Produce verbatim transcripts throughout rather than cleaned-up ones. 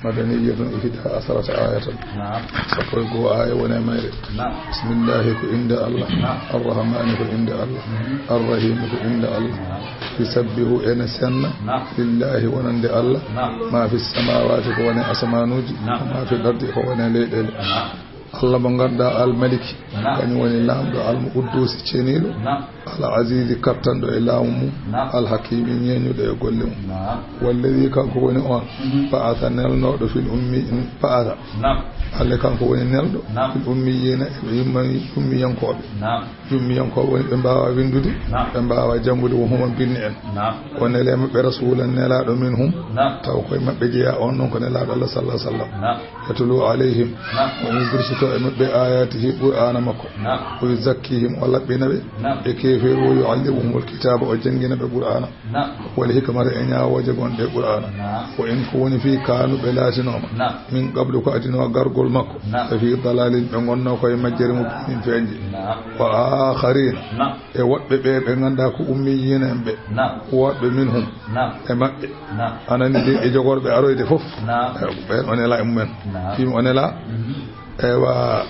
Madaniyatun, ihda asharata ayatan. Naam. Sappo e goo aaya woni e mayre. Naam. Bismillahi ko innde Allah. Naam. Arrahmani ko innde Allah. Mhm. Arrahimi ko innde Allah. Naam. Yusabbihu ene senna. Naam. Lillahi wonande Allah. Naam. Ma fi samawati ko woni e asamanuuji. Naam. Ma fi lardi ko woni e leyɗeele. Naam. Allah mo ngannduɗaa Almaliki, naam, kañum woni laamɗo, Almuquddusi ceniiɗo, naam, Al Azizi kattanɗo e laamu mum, naam, Al Hakimi ñeeñuɗo e golle mum. Naam. Walladi kanko woni on, mhm, ba'atha nelnooɗo fil ummi, ba'atha. Naam. Allah kanko woni nelɗo, naam, fil ummiyina e yumma-, ummiyankooɓe. Naam. Ummiyankooɓe woni ɓe mbaawaa winndude, naam, ɓe mbaawaa janngude, wo huma binni en. Naam. O nele maɓɓe rasulan nelaaɗo minhum, naam, taw koye maɓɓe jeyaa, on noon ko nelaaɗo Allah sallallahu alaihi wasallam. Naam. Yatlu alayhim, naam, o ina dursito e maɓɓe ayatihi Qur'aana makko. Naam. O yuzakkihim, o laɓɓina ɓe, naam, e keefeeru, o yuallimuhumul kitaaba, o janngina ɓe Qur'aana. Naam. Wal hikmata e ñaawooje gonɗe e Qur'aana. Naam. Wa in ko woni fii kaanu ɓe laatinooma. Naam. Min qablu ko adinoo gargol makko. Naam. Fii dalalin ɓe ngonnoo koye majjere mubinin feeñde. Naam. Wa aakharina. Naam. E woɗɓe ɓe ɓe ngannduɗaa ko ummiyiina en ɓe. Naam. Woɗɓe minhum. Naam. E maɓɓe. Naam. Anani de e jogorɓe aroyde fof. Naam. E ɓen o nelaa e mumen. Naam. Fii o nelaa. Mhm. Ewa.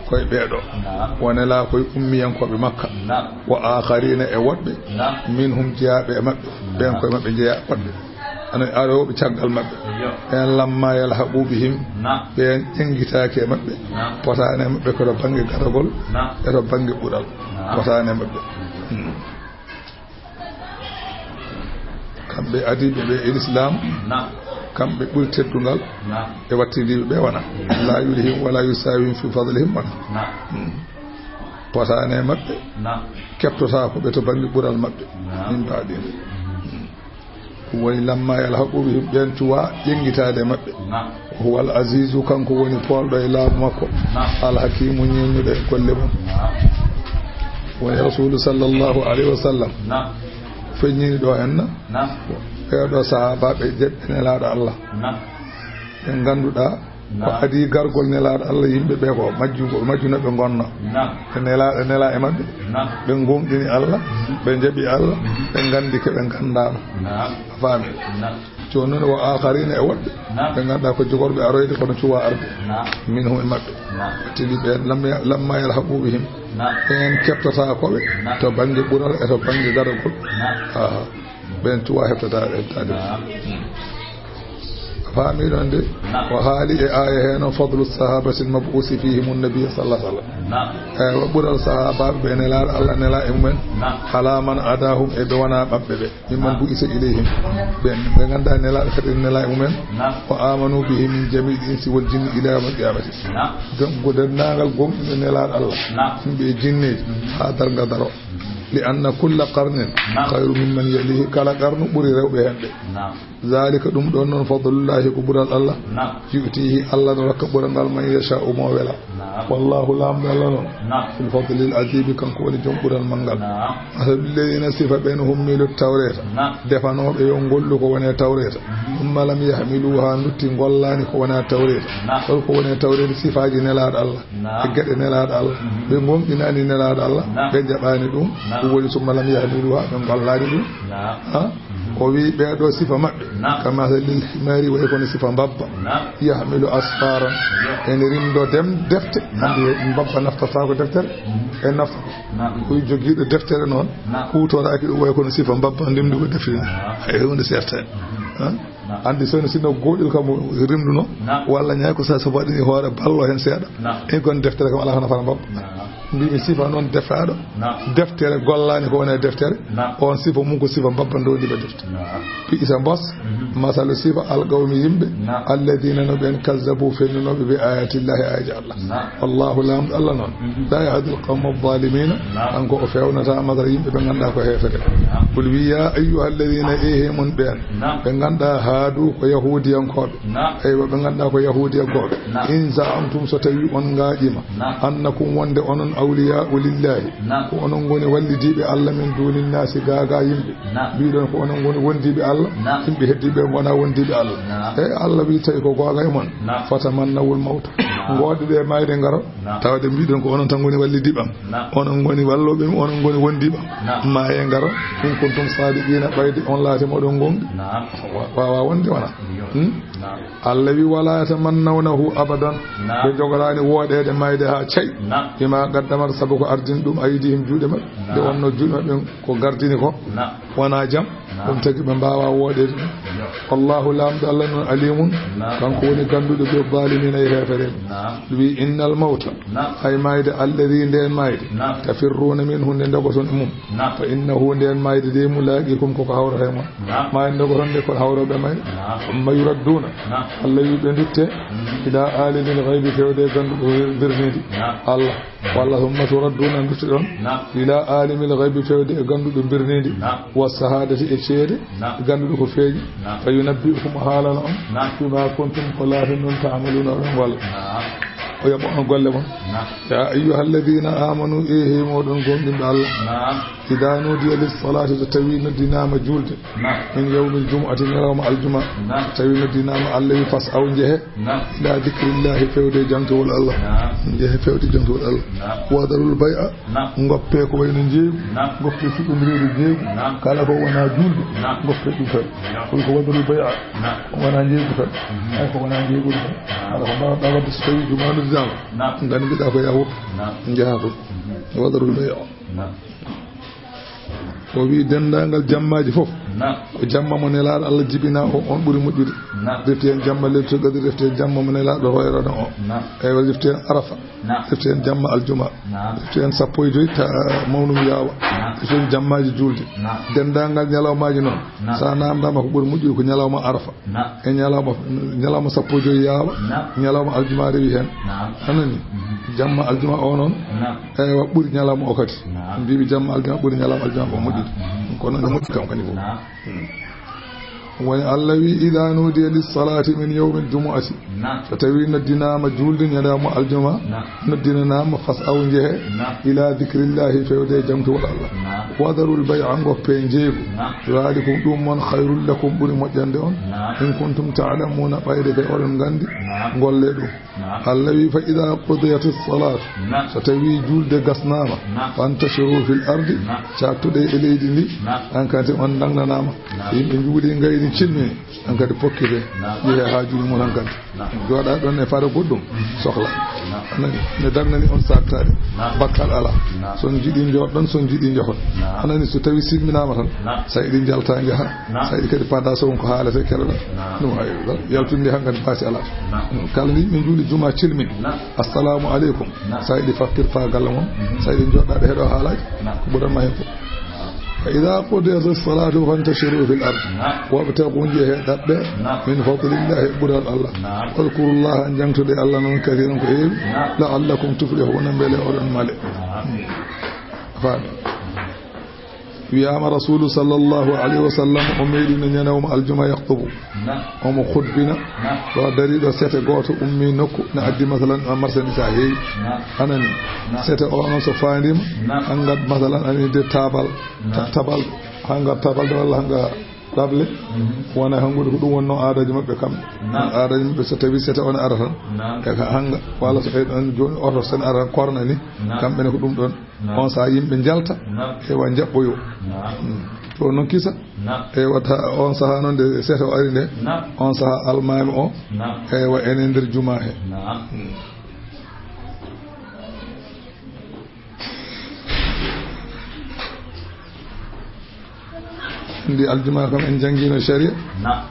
Koye ɓeeɗo. Naam. O nelaa koye ummiyankooɓe Makka. Naam. Wa aakharina e woɗɓe. Naam. Minhum jeyaaɓe e maɓɓe. Naam. Ɓen koye maɓɓe jeyaa woɗɓe. Ana arooɓe caggal maɓɓe. Iyo. Ɓen lamma yalhaqu bihim. Naam. Ɓen ƴenngitaaki e maɓɓe. Naam. Potaani e maɓɓe ko to bannge garagol. Naam. E to bannge ɓural. Naam. Potaani e maɓɓe. Hmm. Kamɓe adiiɓe ɓe e Lislaam, naam, kamɓe ɓuri teddungal, naam, e wattindiiɓe ɓe wona. La yulhihim wala yusawihim fi fadlihim wona. Naam. Hmm. Potaani e maɓɓe, naam, keɓtotaako ɓe to bannge ɓural maɓɓe. Naam. Min mbaɗi. Hmm. Ɗum woni lamma yalhaqu bihim, ɓen cuwa ƴenngitaade e maɓɓe. Naam. Huwal azizu, kanko woni poolɗo e laamu makko. Naam. Al hakimu, ñeeñuɗo e golle mum. Naam. Woni Rasulu sallallahu alayhi wa sallam. Naam. Feññini ɗo henna. Naam. Ɓeeɗo sahaabaaɓe jeɗɗe nelaaɗo Allah. Naam. Ɓe ngannduɗaa ko, naam, adii gargol nelaaɗo Allah, yimɓe ɓe ko majju-, ko majjunooɓe ngonnoo. Naam. Ɓe nelaa, ɓe nelaa e maɓɓe. Naam. Ɓe ngomɗini Allah, mhm, ɓe njaɓi Allah, mhm, ɓe nganndi ke ɓe nganndaano. Naam. A faami? Naam. Jooni noon, wa aakharina e woɗɓe, naam, ɓe ngannduɗaa ko jogorɓe aroyde kono cuwaa arde. Naam. Minhum e maɓɓe. Naam. Tigi ɓeen lamma, lamma yalhaqu bihim. Naam. Ɓeen keɓtotaako ɓe, naam, to bannge ɓural e to bannge garagol. Naam. Aha. Ɓeen cuwaa heɓtataade, heɓtaade. Naam. Hmm. A faami ɗon de? Naam. O haali e aaya hee noon, fadlu sahabatil mabuusi fihim nabi sallallahu alaihi wasallam. Naam. Eyi, wa ɓural sahaabaaɓe ɓe nelaaɗo Allah nelaa e mumen. Naam. Ala man adahum, e ɓe wonaa maɓɓe ɓe. Mimman, naam, bu'isa ilayhim. Ɓen ɓe ngannduɗaa nelaaɗo kadi nelaa e mumen. Naam. Wa amanu bihi min jami'il insi wal jinni ila yawmil qiyamati. Naam. Donc, ko denndaangal gomɗinɓe nelaaɗo Allah. Naam. Yimɓe e jinneeji, mhm, haa darnga daro. Mhm. Li anna kulla qarnin, naam, khayru mimman yalihi. Kala qarnu ɓuri rewɓe heen ɓe. Naam. Zalika, ɗum ɗon noon, fadlullahi, ko ɓural Allah. Naam. Yu'tihi, Allah no rokka ɓural ngal, man yasha'u, mo wela. Naam. Wallahu, laamɗo Allah noon. Naam. Fil fadlil azimi, kanko woni joom ɓural manngal. Naam. Masalul ladina, sifa ɓen, hummilu tawreta. Naam. Defanooɓe yo ngollu ko woni e tawreta. Mhm. Thumma lam yahmiluha, lutti ngollaani ko woni e tawreta. Naam. Hol ko woni e tawreta? Sifaaji nelaaɗo Allah. Naam. E geɗe nelaaɗo Allah. Mhm. Ɓe gomɗinaani nelaaɗo Allah. Naam. Ɓe jaɓaani ɗum. Naam. Ɗum woni thumma lam yahmiluha, ɓe ngollaani ɗum. Naam. Ha? Mhm. O wi ɓeeɗo sifa maɓɓe. Naam. Kama salil himari, wayi kono sifa mbabba. Naam. Yahmilu asfaran. Naam. Ene rimdo dem defte. Naam. Hannde mbabba naftataako deftere. Mhm. E nafta. Naam. Ko jogiiɗo deftere noon. Naam. Kuutoraaki ɗum wayi kono sifa mbabba ndimdugo deftere. Naam. Hay huunde sertaani. Mhm. Ha? Naam. Anndi so, sinno gooɗel kam rimduno. Naam. Walla ñaay ko sa, so waɗini hoore ballo heen seeɗa. Naam. E gon deftere kam alaa ko nafata mbabba. Naam. Mbimi sifa noon defaaɗo. Naam. Deftere gollaani ko woni e deftere. Naam. On sifa mum ko sifa mbabba ndowndi ba defte. Naam. Fi isa mbos. Mhm. Masalu sifa alqawmi yimɓe. Naam. Alladina no ɓen kazzabu fennunooɓe bi ayatillahi ayaji Allah. Naam. Wallahu laamɗo Allah noon. Mhm. La yahdi alqawma alzalimina. Naam. Kanko o fewnata madara yimɓe ɓe ngannduɗaa ko heefere. Naam. Qul wi ya ayyuha alladina, ehe mon ɓeen. Naam. Ɓe ngannduɗaa haadu ko yahudiyankooɓe. Naam. Eywa, ɓe ngannduɗaa ko yahudiyankooɓe. Naam. In za'amtum, so tawi on ngaaƴima. Naam. Annakum, wonde onon Awliyaa'u lillahi. Naam. Ko onon ngoni wallidiiɓe Allah min duuni naasi, gaagaa yimɓe. Naam. Mbiɗon ko onon ngoni wondiiɓe Allah. Naam. Yimɓe heddiiɓe ngonaa wondiiɓe Allah. Naam. E Allah wi tawi ko goonga e mon. Naam. Fatamannawul mawta. Naam. Ngoɗɗe ɗe maayde ngara. Naam. Tawde mbiɗon ko onon tan ngoni wallidiiɓe am. Naam. Onon ngoni wallooɓe mi, onon ngoni wondiiɓe am. Naam. Maaye ngara. In kuntum saadiqiina, ɓayde on laati moɗon goonga. Naam. Wa-, waawaa wonde wona. Iyo. Hmm? Naam. Allah wi, "Wala yatamannawnahu abadan." Naam. Ɓe jogoraani wooɗeede mayde haa cay. Naam. Bima qaddamat, sabu ko ardini ɗum, aydihim, juuɗe maɓɓe. Naam. Nde wonno juuɗe maɓɓe ko gardini ko. Naam. Wonaa jam. Naam. Ɗum tagi ɓe mbaawaa wooɗeede ɗum. Yo. Wallahu, Laamɗo Allah noon, alimun. Naam. Kanko woni gannduɗo ɓe zaalimiina e heefereɓe. Naam. Wi, "Innal mawta." Naam. Hay mayde, alladi, nden mayde. Naam. Tafirruuna minhu, nde ndogoton e mum. Naam. Fa innahu, nden mayde de, mulaaqikum, koko hawrata e mon. Naam. Ma en ndogoton de, ko hawroɓe mayde. Naam. Summa yuradduuna. Naam. Allah wi ɓe ndutte. Mm. Ila aalimil gaybi, fewde gannduɗo bir-, birniiɗi. Naam. Allah. Mm. Walla summa turadduuna, ndutte ɗon. Naam. Ila aalimil gaybi, fewde e gannduɗo birniiɗi. Naam. Wa sahaadati, e ceede. Naam. Gannduɗo ko feeñi. Naam. Fa yunabbi'ukum, haalana on. Naam. Bima kuntum, ko laatin ɗon, ta'maluuna, oɗon golla. Naam. O yoɓa on golle mon. Naam. Ya ayyuhalladiina aamanu, e hey moɗon gomɗinɓe Allah. Naam. Idaa nuudiya lis-salaati, so tawii noddinaama juulde. Naam. Min yawmil jumu'ati, ñalawma aljuma. Naam. So tawii noddinaama, Allah wi, "Fas'aw, njehe." Naam. Ilaa dikrillaahi, fewde e jaŋtowol Allah. Naam. Njehe fewde jaŋtowol Allah. Naam. Wa darul bay'a. Naam. Ngoppe ko wayno njeeygu. Naam. Ngoppe fuɗɗondireede njeeygu. Naam. Kala ko wonaa juulde. Naam. Ngoppe ɗum tan. Naam. Koy ko wa darul bay'a. Naam. Ko wonaa njeeygu tan. Mhm. Ay, ko wonaa njeeygu tan. Naam. Kala ko mbaawɗaa waɗde so tawii juma noddinaama. Naam. Nganndiɗaa ko yaa woppu. Naam. Njahaa ko. Mhm. Wa darul bay'a. Naam. O wi denndaangal jammaaji fof. Naam. Ko jamma mo Nelaaɗo Allah jibinaa o, on ɓuri moƴƴude. Naam. Refti heen jamma Leylatul Qadri, refti heen jamma mo Nelaaɗo hoyrano o. Naam. Eywa, refti heen Arafa. Naam. Refti heen jamma aljuma. Naam. Refti heen sappo e joy ta mawnum yaawa. Naam. Refti heen jammaaji juulde. Naam. Denndaangal ñalawmaaji noon. Naam. So a naamndaama ko ɓuri moƴƴude ko ñalawma Arafa. Naam. E ñalawma, ñalawma sappo e joy yaawa. Naam. Ñalawma aljuma rewi heen. Naam. A nani? Mhm. Jamma aljuma o noon. Naam. Eywa, ɓuri ñalawma o kadi. Naam. Mbiimi jamma aljuma ɓuri ñalawma aljuma o moƴƴude. Mhm. Kono ne moƴƴi kam kadi fof. Naam. Hmm. Woni Allah wi, "Idaa nuudiya lis-salaati min yawmil jumu'ati." Naam. So tawii noddinaama juulde ñalawma aljuma, naam, noddinanaama, "Fas'aw, njehe, naam, ilaa dikrillaahi, fewde e jaŋtowol Allah. Naam. Wa darul bay'a, ngoppe njeeygu. Naam. Zaalikum, ɗum mon, khayrul lakum, ɓuri moƴƴande on. Naam. In kuntum ta'lamuuna, ɓayde kay oɗon nganndi, naam, ngolle ɗum." Naam. Allah wi, "Fa idaa qudiyatis salaatu." Naam. So tawii juulde gasnaama. Naam. "Fantashiru fil ardi." Naam. Caattuɗe e leydi ndi. Naam. An kadi on daŋnanaama. Naam. Yimɓe njuuli, ngayni, cilmini. An kadi pokkite. Naam. Yehe haajuuji mon an kadi. Naam. Jooɗa ɗon e fare goɗɗum. Mhm. Sohla. Naam. A nani? Ne daŋnani on saaktaade. Naam. Bakkal alaa. Naam. So on njiɗi njooɗon, so on njiɗi njahon. Naam. A nani? So tawii silminaama tan. Naam. Sa yiɗi njalta njaha. Naam. Sa yiɗi kadi paada so won ko haalete keɗoɗa. Naam. Ɗum hay yaltude hankadi baasi alaa. Naam. Kala nde yimɓe njuuli juma cilmin. Naam. Assalamu aleykum. Naam. Sa yiɗi fattir faa galle mon. Mhm. Sa yiɗi jooɗaade heɗo haalaaji. Naam. Ko ɓuranma heen fof. Fa idaa qudiyati salaatu fantashiru fil ard. Naam. Wabtagu, njehe ɗaɓɓe. Naam. Min fadlillahi, ɓural Allah. Naam. Wadkurullaha, njaŋtude Allah noon kasiiran ko heewi. Naam. La'allakum tuflihuna, mbele oɗon male. Naam. Faami. Wiyaama Rasuulu sallallahu alayhi wa sallam o meeɗino ñalawma aljuma yaqtubu. Naam. Omo khutbina. Naam. Ɗo dariiɗo sete gooto ummi nokku na addi masalan marchandise ha heewi. Naam. A nani? Naam. Sete o noon so faandiima, naam, hangar masalan ani de tabal, naam, ta-, tabal, hangar tabal de walla hangar ɗaɓle. Mhm. Wona hanngude ko ɗum wonno aadaji maɓɓe kamɓe. Naam. Aadaji maɓɓe so tawi sete on ara tan. Naam. E ka hanga walla so ɓe ɗon jooni oto sen ara korna ni. Naam. Kamɓe ne ko ɗum ɗon. Naam. On saha yimɓe njalta. Naam. Ewa njaɓɓoyo. Naam. Mm. To noon kisa. Naam. Ewa ta-, on saha noon nde sete o ari nde. Naam. On saha almaami o. Naam. Ewa enen nder juma he. Naam. Mm. Ndi aljuma kam en jangino sharia. Naam.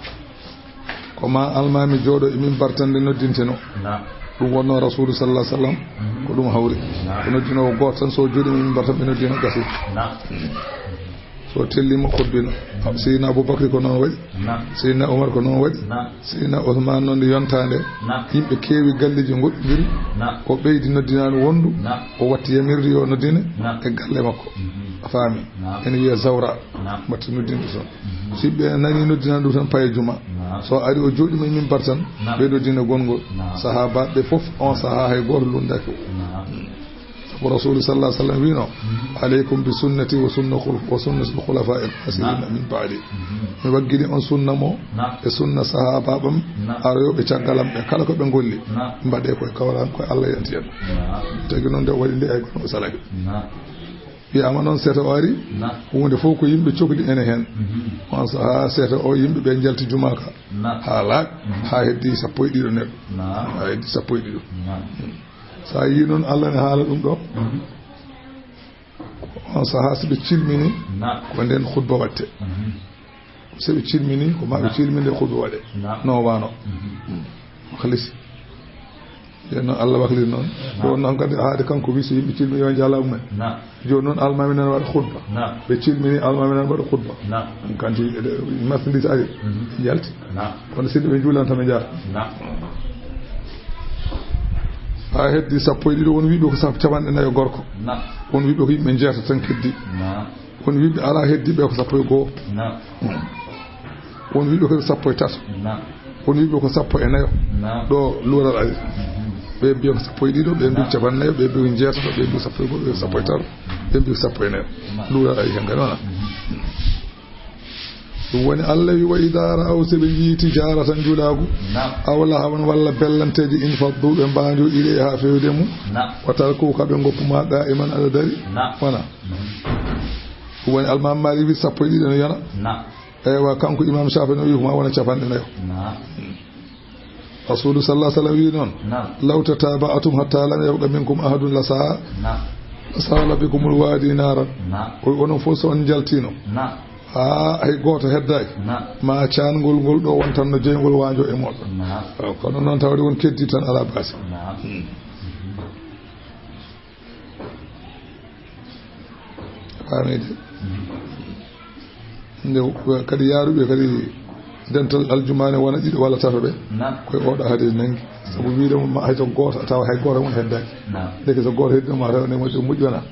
Ko ma almaami jooɗo e minbar tan nde noddinteno. Naam. Ɗum wonno Rasuulu sallallahu alaihi wasallam. Mhm. Ko ɗum hawri. Naam. Ko noddinoowo gooto tan, so jooɗiima e minbar tan ɓe noddino gasi. Naam. So tellima khutbina. Naam. Seydina Abubakri ko noon waɗi. Naam. Seydina Umar ko noon waɗi. Naam. Seydina Usmaan noon nde yontaande. Naam. Yimɓe keewi galleeji ngoɗɗindiri. Naam. O ɓeydi noddinaani wondu. Naam. O watti yamirde yo noddine. Naam. E galle makko. Mhm. A faami? Naam. Ene wiya Zawra. Naam. Mbaɗti noddinde toon. Mhm. So yimɓe nani noddinande ɗum tan, paye juma. Naam. So ari o jooɗiima e minbar tan, naam, ɓe noddina gonngol. Naam. Sahaabaaɓe fof, on sahaa hay gooto lunndaaki o. Naam. Ko Rasuulu sallallahu alaihi wasallam wiino, "Alaikum bi sunnati wa sunna khul-, wa sunnati al-khulafa ar-rashidin min ba'di." Mi waggini on sunna mo e sunna sahaaba am aroyooɓe caggal am ɓe, kala ko ɓe ngolli, mbaɗe koye kawral am, koye Allah yanti en. Tagi noon nde o waɗi nde ay gono o salaki. Wiyaama noon seeto o ari, huunde fof ko yimɓe cokli ene heen. On sahaa seeto o yimɓe ɓe njalti jumaa ka. Haa laaɓi, haa heddi sappo e ɗiɗo neɗɗo. Haa heddi sappo e ɗiɗo. So a yii noon Allah ne haala ɗum ɗo, on sahaa so ɓe cilmini, ko ndeen khutba waɗte. So ɓe cilmini, ko ma ɓe cilminde khutba waɗe. No wano. Khalis. Nden noon Allah wakliri noon. Ɗo noon kadi haade kanko wi so yimɓe cilmi yo njala mumen. Jooni noon almaami nan waɗa khutba. Ɓe cilmini almaami nan waɗa khutba. Kanti marchandise ari. Yalti. Kono sinno ɓe njuulan tan ɓe njaara. Haa heddi sappo e ɗiɗo, won wiiɓe ko sap-, capanɗe nayo gorko. Won wiiɓe ko yimɓe jeetato tan keddi. Won wiiɓe alaa heddi ɓe ko sappo e goo. Won wiiɓe ko sappo e tato. Won wiiɓe ko sappo e nayo. Ɗo luural ari. Ɓe mbiya ko sappo e ɗiɗo, ɓe mbiya capanɗe nayo, ɓe mbiya jeetato, ɓe mbiya sappo e goo, ɓe mbiya sappo e tato, ɓe mbiya sappo e nayo. Luural ari heen kadi wona. Ɗum woni Allah wi, "Wa idha ra'aw", so ɓe njii, "tijaratan", njulaagu, "aw lahawan", walla bellanteeji, "infaddu", ɓe mbaanjo, "ilayha", feewde mum, "wa tarkuka", ɓe ngoppu ma, "qa'iman", aɗa dari. Wona. Ɗum woni Almaami Maalik wi, sappo e ɗiɗi no yona. Eywa, kanko Imaam Shaafi'i no wi, ko ma wona capanɗe nayo. Rasuulu sallallahu alaihi wasallam wi noon, "Law tataba'atum hatta lam yabqa minkum ahadun la sa-, la sala bikumul wadi naran." O wi, onon fof so on njaltino, haa hay gooto heddaaki, ma caangol ngol ɗo wontanno jeyngol waanjo e mooɗon. Kono noon tawde won keddi tan alaa baasi. Faamii de. Nde kadi yaaruɓe kadi dental aljumaane wona ɗiɗo walla tato ɓe. Koye oɗo hade nangi. Sabu wiide mo ma hay so gooto, tawa hay gooto mon heddaaki. Ndeke so gooto heddi ma tawa ne moƴƴi, moƴƴi wona.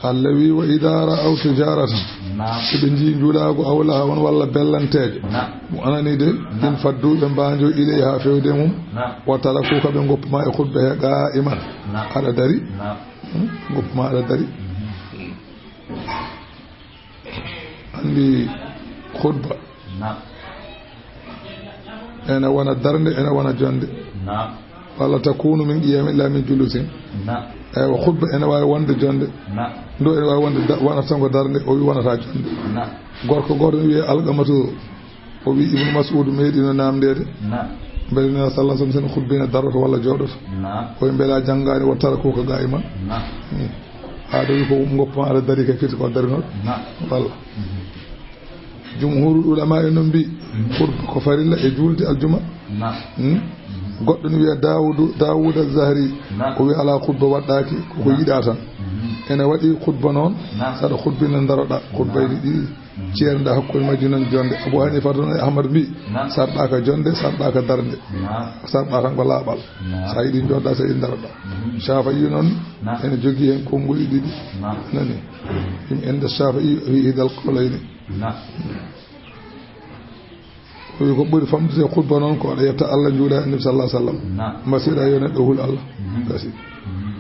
Allah wi, "Wa idha ra'aw tijaratan." Naam. So ɓe njii njulaagu aw lahawan walla bellanteejo. Naam. Mo anani de, naam, in faddu ɓe mbaanjo ilay haa fewde mum. Naam. Wa tarakuka ɓe ngoppu ma e khutba he qa'iman. Naam. Aɗa dari. Naam. Hmm? Ngoppu ma aɗa dari. Mhm. Anndi khutba. Naam. Ene wona darnde, ene wona jonnde. Naam. Walla takunu min qiyamin illa min julusin. Naam. Eywa, khutba ene waawi wonde jonnde. Naam. Ndo ene waawi wonde da-, wonata tan ko darnde, o wi wonata jonnde. Naam. Gorko gooto ne wiyee Alqamatu, o wi Ibnu Mas'ud meeɗino naamndeede. Naam. Mbele Nulaaɗo sallallahu alaihi wasallam sen khutbina daroto walla jooɗoto. Naam. O wi mbele a janngaani wa tarakuka qa'iman. Naam. Hmm. Aɗa wi ko ngoppu ma aɗa dari kay firti ko darinoɗo. Naam. Walla. Mhm. Jumhurul ulama en noon mbi, mhm, khutba ko farilla e juulde aljuma. Naam. Hmm? Mhm. Goɗɗo ne wiya Daawudu, Daawuda Zahri, naam, o wiya alaa khutba waɗɗaaki, koko, naam, yiɗaa tan. Mhm. Ene waɗi khutba noon, naam, saɗa khutbina daroɗa, khutbayji, naam, ɗiɗi, mhm, ceerɗa hakkunde majji noon jonnde. Abu Hanifa toon e Ahmad mbi, naam, sarɗaaka jonnde, sarɗaaka darnde. Naam. Sarɗa tan ko laaɓal. Naam. Sa yiɗi jooɗɗa, sa yiɗi daroɗa. Mhm. Shafi'i noon, naam, ene jogii heen konnguli ɗiɗi. Naam. Nani? Mhm. Yimɓe en nde Shafi'i wi ihdal qawlayni. Naam. O wi ko ɓuri famɗude e khutba noon ko aɗa yetta Allah, njuula e Annabi sallallahu alaihi wasallam. Naam. Mbasiɗa yo neɗɗo hul Allah. Mhm. Gasi. Mhm.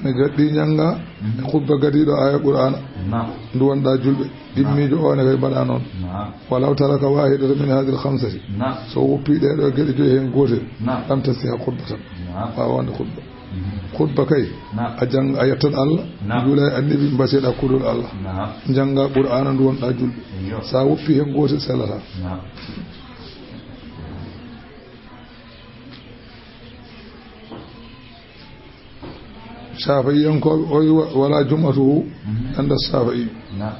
Ne gaɗɗi njannga, mhm, khutba gadiiɗo aya Qur'aana. Naam. Ndu wonɗa julɓe. Naam. Ɗimmiijo o ne kay mbaɗa noon. Naam. Walaw taraka wahidatan min hadhihi al-khamsati. Naam. So woppi ɗee ɗo geɗe joyi heen gootel. Naam. Lam tasihha khutbatan. Naam. Waawa wonde khutba. Mhm. Khutba kay, naam, a jang-, a yettat Allah, naam, njuula e Annabi, mbasiɗa kulol Allah. Naam. Njannga Qur'aana ndu wonɗa julɓe. Iyo. Sa woppi heen gootel sellata. Naam. Shafi'iyankooɓe, o wi wa-, wala jum'atuhu, mhm, inda Shafi'i. Naam.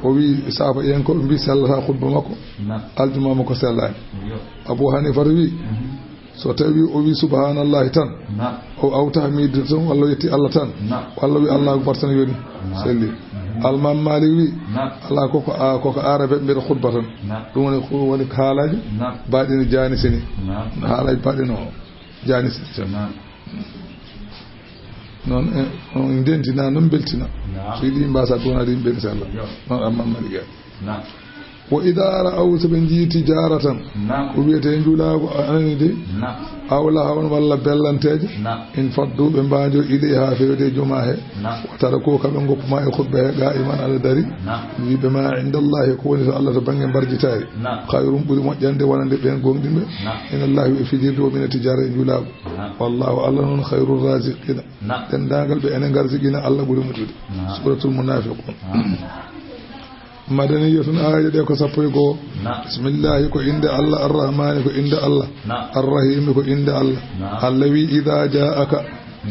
O wi Shafi'iyankooɓe mbi sellata khutba makko. Naam. Aljuma makko sellaani. Iyo. Abu Hanifa wi, mhm, so tawi o wi subhanallahi tan, naam, o aw tahmid tan, walla o yetti Allah tan, naam, walla o wi Allahu akbar tan yoni, naam, selli. Mhm. Almam Malik wi, naam, ala koko a-, koko arabe mbiyata khutba tan. Naam. Ɗum woni ko woni haalaaji, naam, baaɗi no jaanisini. Naam. Haalaaji baaɗi no jaanisini tan. Naam. Noon, eh, on ndentina, noon mbeltina. Naam. So yiɗi mbasa ɗum wona ɗin ɓen sella. Yo. Noon Almam Malik. Naam. Wa idaa ra'aw, so ɓe njii tijaaratan, naam, ko wiyetee njulaagu anani de, naam, aw lahawan walla bellanteeje, naam, in faddu, ɓe mbaajoo ilayha, feewde e jumaa he. Naam. Wa tarakuuka, ɓe ngoppu ma e khutba he, qaa'iman, aɗa dari. Naam. Wi'ɓe ma inda Allahi, ko woni to Allah to bannge mbarjitaari. Naam. Khayrun, ɓuri moƴƴande wonande ɓeen gooŋɗinɓe. Naam. Inna Allaha, wi e fijirde, wa mina tijaara, e njulaagu. Naam. Wallahu, Allah noon, khayrur raziqina. Naam. Denndaangal ɓe ene ngarziqina, Allah ɓuri moƴƴude. Naam. Suratul Munafiqun. Naam. Madaniyatun, aaye ɗe ko sappo e go'o. Naam. Bismillahi, ko innde Allah, Arrahmani, ko innde Allah, naam, Arrahimi, ko innde Allah. Naam. Allah wi, idaa jaa'aka,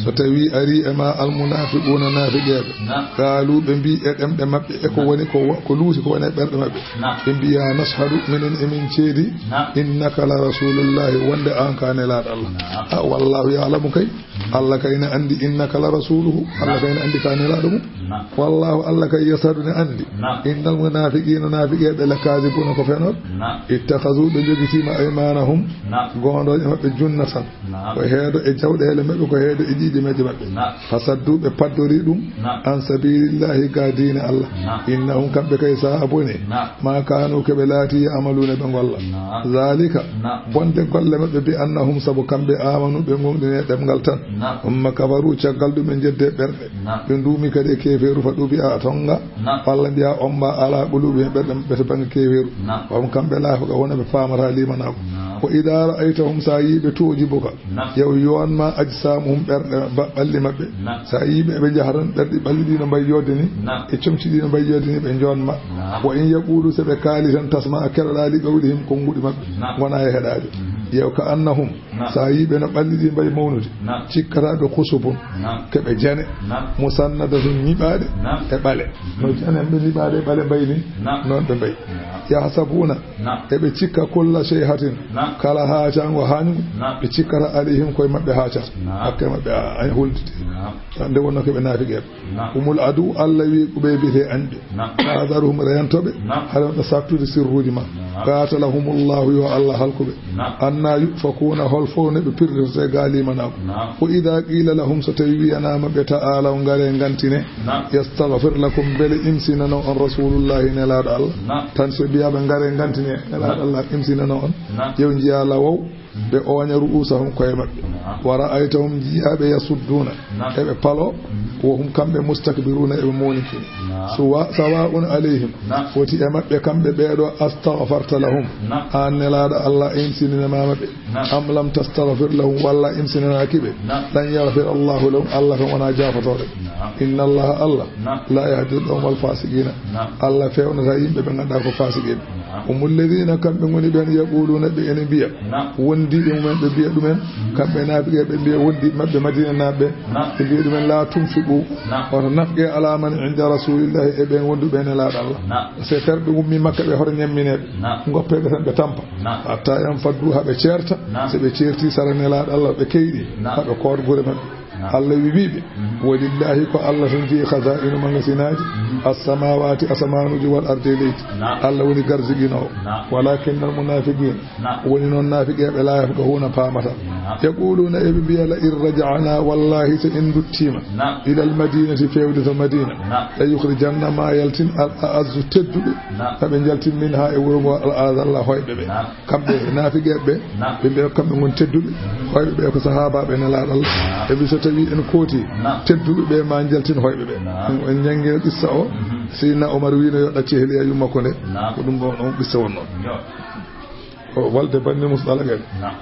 so tawii arii e ma almunafiquna, naafiqeeɓe, naam, qaalu, ɓe mbii e ɗemɗe maɓɓe, e ko, naam, woni ko wa-, ko luuti ko woni e ɓerɗe maɓɓe, naam, ɓe mbiya, nashhadu, minen emin ceedi, naam, innaka la rasulullahi, wonde aan ka nelaaɗo Allah. Naam. A, wallahu ya'lamu kay. Allah kay ne anndi innaka la rasuluhu. Allah kay ne anndi ka nelaaɗo mum. Naam. Wallahu, Allah kay yashhadu ne anndi. Naam. Innal munafiqina, naafiqeeɓe, lakazibuna, ko fenooɓe. Naam. Ittakhazu, ɓe njogitiima, aymanahum, naam, goondooje maɓɓe, junnatan. Naam. Ko heedo e jawɗeele maɓɓe, ko heedo e ƴiiƴe maɓɓe. Naam. Fasaddu, ɓe paddori ɗum. Naam. An sabilillahi, ga diine Allah. Naam. Innahum, kamɓe kay, sa'a boni. Naam. Ma kanu, ke ɓe laati, ya'maluna, ɓe ngolla. Naam. Zalika, naam, bonde golle maɓɓe, bi annahum, sabu kamɓe, amanu, ɓe gonɗini e ɗemngal tan. Naam. Summa kafaru, caggal ɗum ɓe njeddi e ɓerɗe. Naam. Ɓe nduumi kadi e keefeeru, fa ɗubi'a, tonga. Naam. Walla mbiya omba ala qulubihim, ɓerɗe maɓɓe to bannge keefeeru. Naam. Wa hum, kamɓe, la yafqahuna, ɓe paamata limanaaku. Naam. Wa idha ra'aytahum, sa yii ɓe, tu'jibuka, naam, yaw yowan ma, ajsamuhum, ɓerɗe, ba-, ɓalli maɓɓe. Naam. Sa yii ɓe, ɓe njaha tan, ɓerɗe, ɓalli ɗi no mbayi yodde ni, naam, e comci ɗi no mbayi yodde ni, ɓe njowan ma. Naam. Wa in yaqulu, so ɓe kaali tan, tasma, a keɗoɗaa, li qawlihim, konnguɗi maɓɓe. Naam. Wona e heɗaade. Mhm. Yaw ka annahum, naam, sa yii ɓe no ɓalli ɗi mbayi mawnude. Naam. Cikkata ɓe khusubun, naam, ke ɓe jane. Naam. Musannadatun, ñiɓaaɗe, naam, e ɓale. Mhm. No jane ɓe ñiɓaaɗe e ɓale mbayi ni, naam, noon ɓe mbayi. Naam. Yahsabuna, naam, eɓe cikka, kulla shayhatin, naam, kala haacaango haañngo, naam, ɓe cikkata, alayhim, koye maɓɓe haacata. Naam. Hakke maɓɓe a, a hulde. Naam. Nde wonno ko ɓe naafiqeeɓe. Naam. Humul adu, Allah wi ko ɓe mbiyetee añɓe. Naam. Fahdaruhum, reyanto ɓe. Naam. Haɗa wonɓe sattude sirruuji ma. Naam. Qatalahumullahu, yo Allah halku ɓe. Naam. Anna yufakuna, hol fof ne ɓe pirdirtee ga limanaagu. Naam. Wa idha qila lahum, so tawi wiyanaama ɓe, ta'alaw, ngare ngantine. Naam. Yastaghfir lakum, mbele imsinano on Rasulullahi, nelaaɗo Allah. Naam. Tan so ɓe mbiyaama ngare ngantine, nelaaɗo, naam, Allah, imsinano on. Naam. Yew njiya lawow, mhm, ɓe ooña ru'usahum, koye maɓɓe. Naam. Wa ra'aytahum, njiya ɓe, yasudduna, naam, eɓe palo, mhm, wa hum, kamɓe, mustakbiruna, eɓe mawninkini. Naam. Suwa-, sawa'un alayhim, naam, foti e maɓɓe kamɓe ɓeeɗo, astaghfarta lahum, naam, aan nelaaɗo Allah, imsinanamaama ɓe. Naam. Am lam tastaghfir lahum, walla imsinanaaki ɓe. Naam. Lan yaghfira Allahu lahum, Allah kan wonaa jaafotooɗo ɓe. Naam. Inna Allaha, Allah, naam, la yahdi al-qawma al-fasiqina. Naam. Allah feewnataa yimɓe ɓe ngannduɗaa ko faasiqiiɓe. Naam. Humul ladhina, kamɓe ngoni ɓeen, yaquluna, ɓe ene mbiya, naam, wondiiɓe mumen, ɓe mbiya ɗumen, mhm, kamɓe naafiqeeɓe, ɓe mbiya wondiiɓe maɓɓe Madinanaaɓe ɓe, naam, ɓe mbiya ɗumen, la tunfiqu, naam, wata nafqe ala man inda rasulillahi, e ɓeen wonduɓe e nelaaɗo Allah. Naam. So ferɓe ummii Makka ɓe, hoto ñamminee ɓe. Naam. Ngoppee ɓe tan, ɓe tampa. Naam. Hatta yanfaddu, haa ɓe ceerta. Naam. So ɓe ceertii sara nelaaɗo Allah, ɓe keyɗi, naam, haa ɓe koota gure maɓɓe. Naam. Allah wi, wi ɓe, mhm, walillahi, ko Allah tan jeyi, khaza'inu, magasinaaji, mhm, as-samawati, asamaanuuji, wal ardi, e leydi. Naam. Allah woni garziginoowo. Naam. Walakinnal munafiqina, naam, woni noon naafiqeeɓe, la yafqahuna, paamata. Naam. Yaquluna, eɓe mbiya, la in raja'na, wallahi, so en nduttiima, naam, ilal madinati, feewde to Madina, naam, la yukhrijanna, ma yaltin, al a'azzu, tedduɓe, naam, ma ɓe njaltin, minha, e wuro ngo, al adalla, hoyɓe ɓe. Naam. Kamɓe naafiqeeɓe ɓe, naam, ɓe mbiya kamɓe ngoni tedduɓe. Mhm. Hoyɓe ɓe ko sahaabaaɓe nelaaɗo Allah. Naam. Eɓe so tawi en kooti, naam, tedduɓe ɓe ma njaltin hoyɓe ɓe. Naam. Ɗum en njanngi qissa o. Mhm. Seydina Omar wiino yo ɗacce heliya yumma ko nde. Naam. Ko ɗum ɗon on qissa wonnoo. Yo. O walde banni musɗala gari. Naam.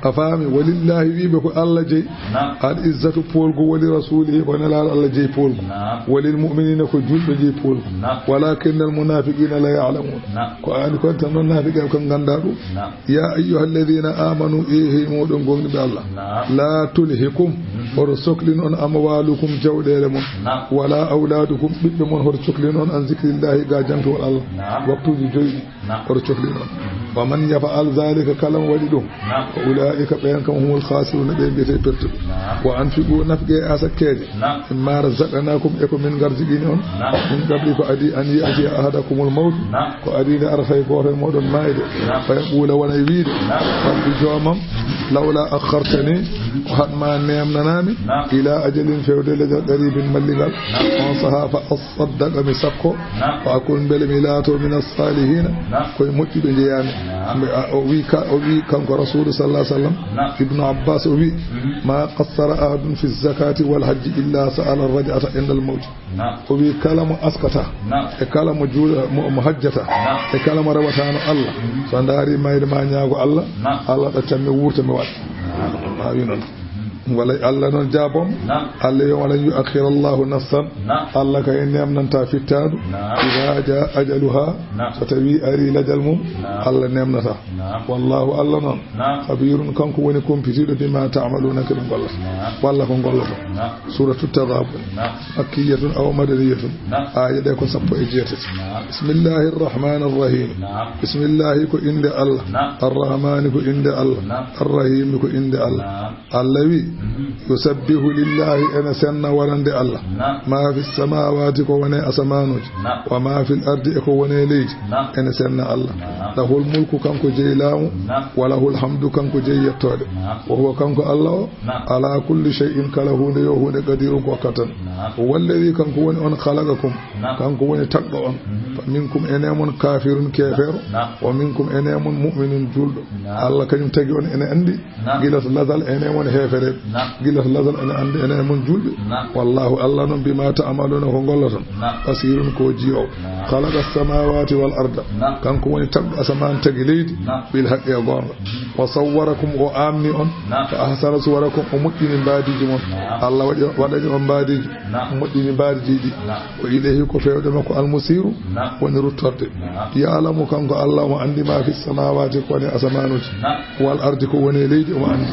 A faami, walillahi wiiɓe ko Allah jeyi. Naam. Al izzatu poolgu, wali rasulihi ko nelaaɗo Allah jeyi poolgu. Naam. Walil mu'minina ko julɓe jeyi poolgu. Naam. Walakinnal munafiqina la ya'lamun. Naam. Ko aani kon tan noon naafiqeeɓe kon nganndaa ɗum. Naam. Ya ayyuhalladhina amanu, e hey mooɗon gomɗinɓe Allah. Naam. La tulhikum, mhm, hoto soklin on amwalukum jawɗeele mon. Naam. Wala awladukum ɓiɓɓe mon hoto coklin on an zikrillahi ga jantugol Allah. Naam. Waktuuji joyi ɗi. Naam. Hoto coklin on. Mhm. Wa man yaf'al dhalika, kala mo waɗi ɗum. Naam. Fa ulaika, ɓeen kam, humul khasiruna, ɓe mbiyetee pertuɓe. Naam. Wa anfiqu, nafqe e asakkeeje. Naam. Mimma razaqnakum, e ko min ngarziqini on. Naam. Min qabli, ko adii, an ya'tiya ahadakumul mawtu. Naam. Ko adii nde arata e gooto e mooɗon maayde. Naam. Fa yaqula, wona e wiide. Naam. Rabbi, joomam. Lawla akhartani, ko haɗ ma neemnanaa mi, ila ajalin, fewde lejal, qaribin, malligal. On saha, fa assaddaqa, mi sakko, wa akun, mbele mi laato, min assalihiina, ko e moƴƴuɓe njeyaa mi. Mbe, a, o wi ka, o wi kanko Rasulu sallallahu alaihi wasallam, Ibnu Abbas o wi, ma qassara ahadun fi zakati wal hajji illa sa'ala raj'ata indal mawti. O wi kala mo askata, e kala mo juula, mo, mo hajjata, e kala mo rewataano Allah, so ndaari mayde ma ñaago Allah, Allah ɗaccan mi wuurta mi waɗa. A wi noon. Wala Allah noon jaabom. Allah yo, walan yu'akhkhira Allahu nafsan. Allah kay neemnanta fittaandu. Ida jaa ajaluha. So tawi ari lajal mum, Allah neemnata. Wallahu, Allah noon, khabirun, kanko woni kumpitiiɗo, bima ta'maluna, ko ɓe ngollata. Walla ko ngolloto. Suratu Taghabun. Makkiyatun aw madaniyatun. Aaye ɗe ko sappo e jeetati. Bismillahir rahmanir rahim. Bismillahi ko innde Allah. Arrahmani ko innde Allah. Arrahimi ko innde Allah. Allah wi, yusabbihu lillahi, ene senna wonande Allah. Ma fi samawati, ko woni e asamaanuuji. Wa ma fil ardi, e ko woni e leydi. Ene senna Allah. Lahul mulku, kanko jeyi laamu. Wa lahul hamdu, kanko jeyi yettoode. Wa huwa, kanko Allah o, ala kulli shay'in, kala huunde yo huunde, qadirun, ko kattan. Huwa alladhi, kanko woni on, khalaqakum, kanko woni tagɗo on. Fa minkum, ene mon, kafirun, keefeero. Wa minkum, ene mon, mu'minun, juulɗo. Allah kañum tagi on, ene anndi. Gila to lazal, ene mon heefereɓe. Gila to lazal, ene anndi, ene mon juulɓe. Wallahu, Allah noon, bima ta'maluna, ko ngolloton. Basirun, ko jii'oowo. Khalaqa samawati wal arda. Kanko woni tagɗo asamaan, tagi leydi. Bil haqqi, e goonga. Wa sawwarakum, o aamni on. Fa ahsana suwarakum, o moƴƴini mbaadiiji mon. Allah waɗi, waɗani on mbaadiiji. Moƴƴini mbaadiiji ɗi. Wa ilayhi, ko fewde makko, al musiru, woni ruttorde. Ya'lamu, kanko Allah, omo anndi ma fi samawati, ko woni e asamaanuuji. Wal ardi, ko woni e leydi, omo anndi.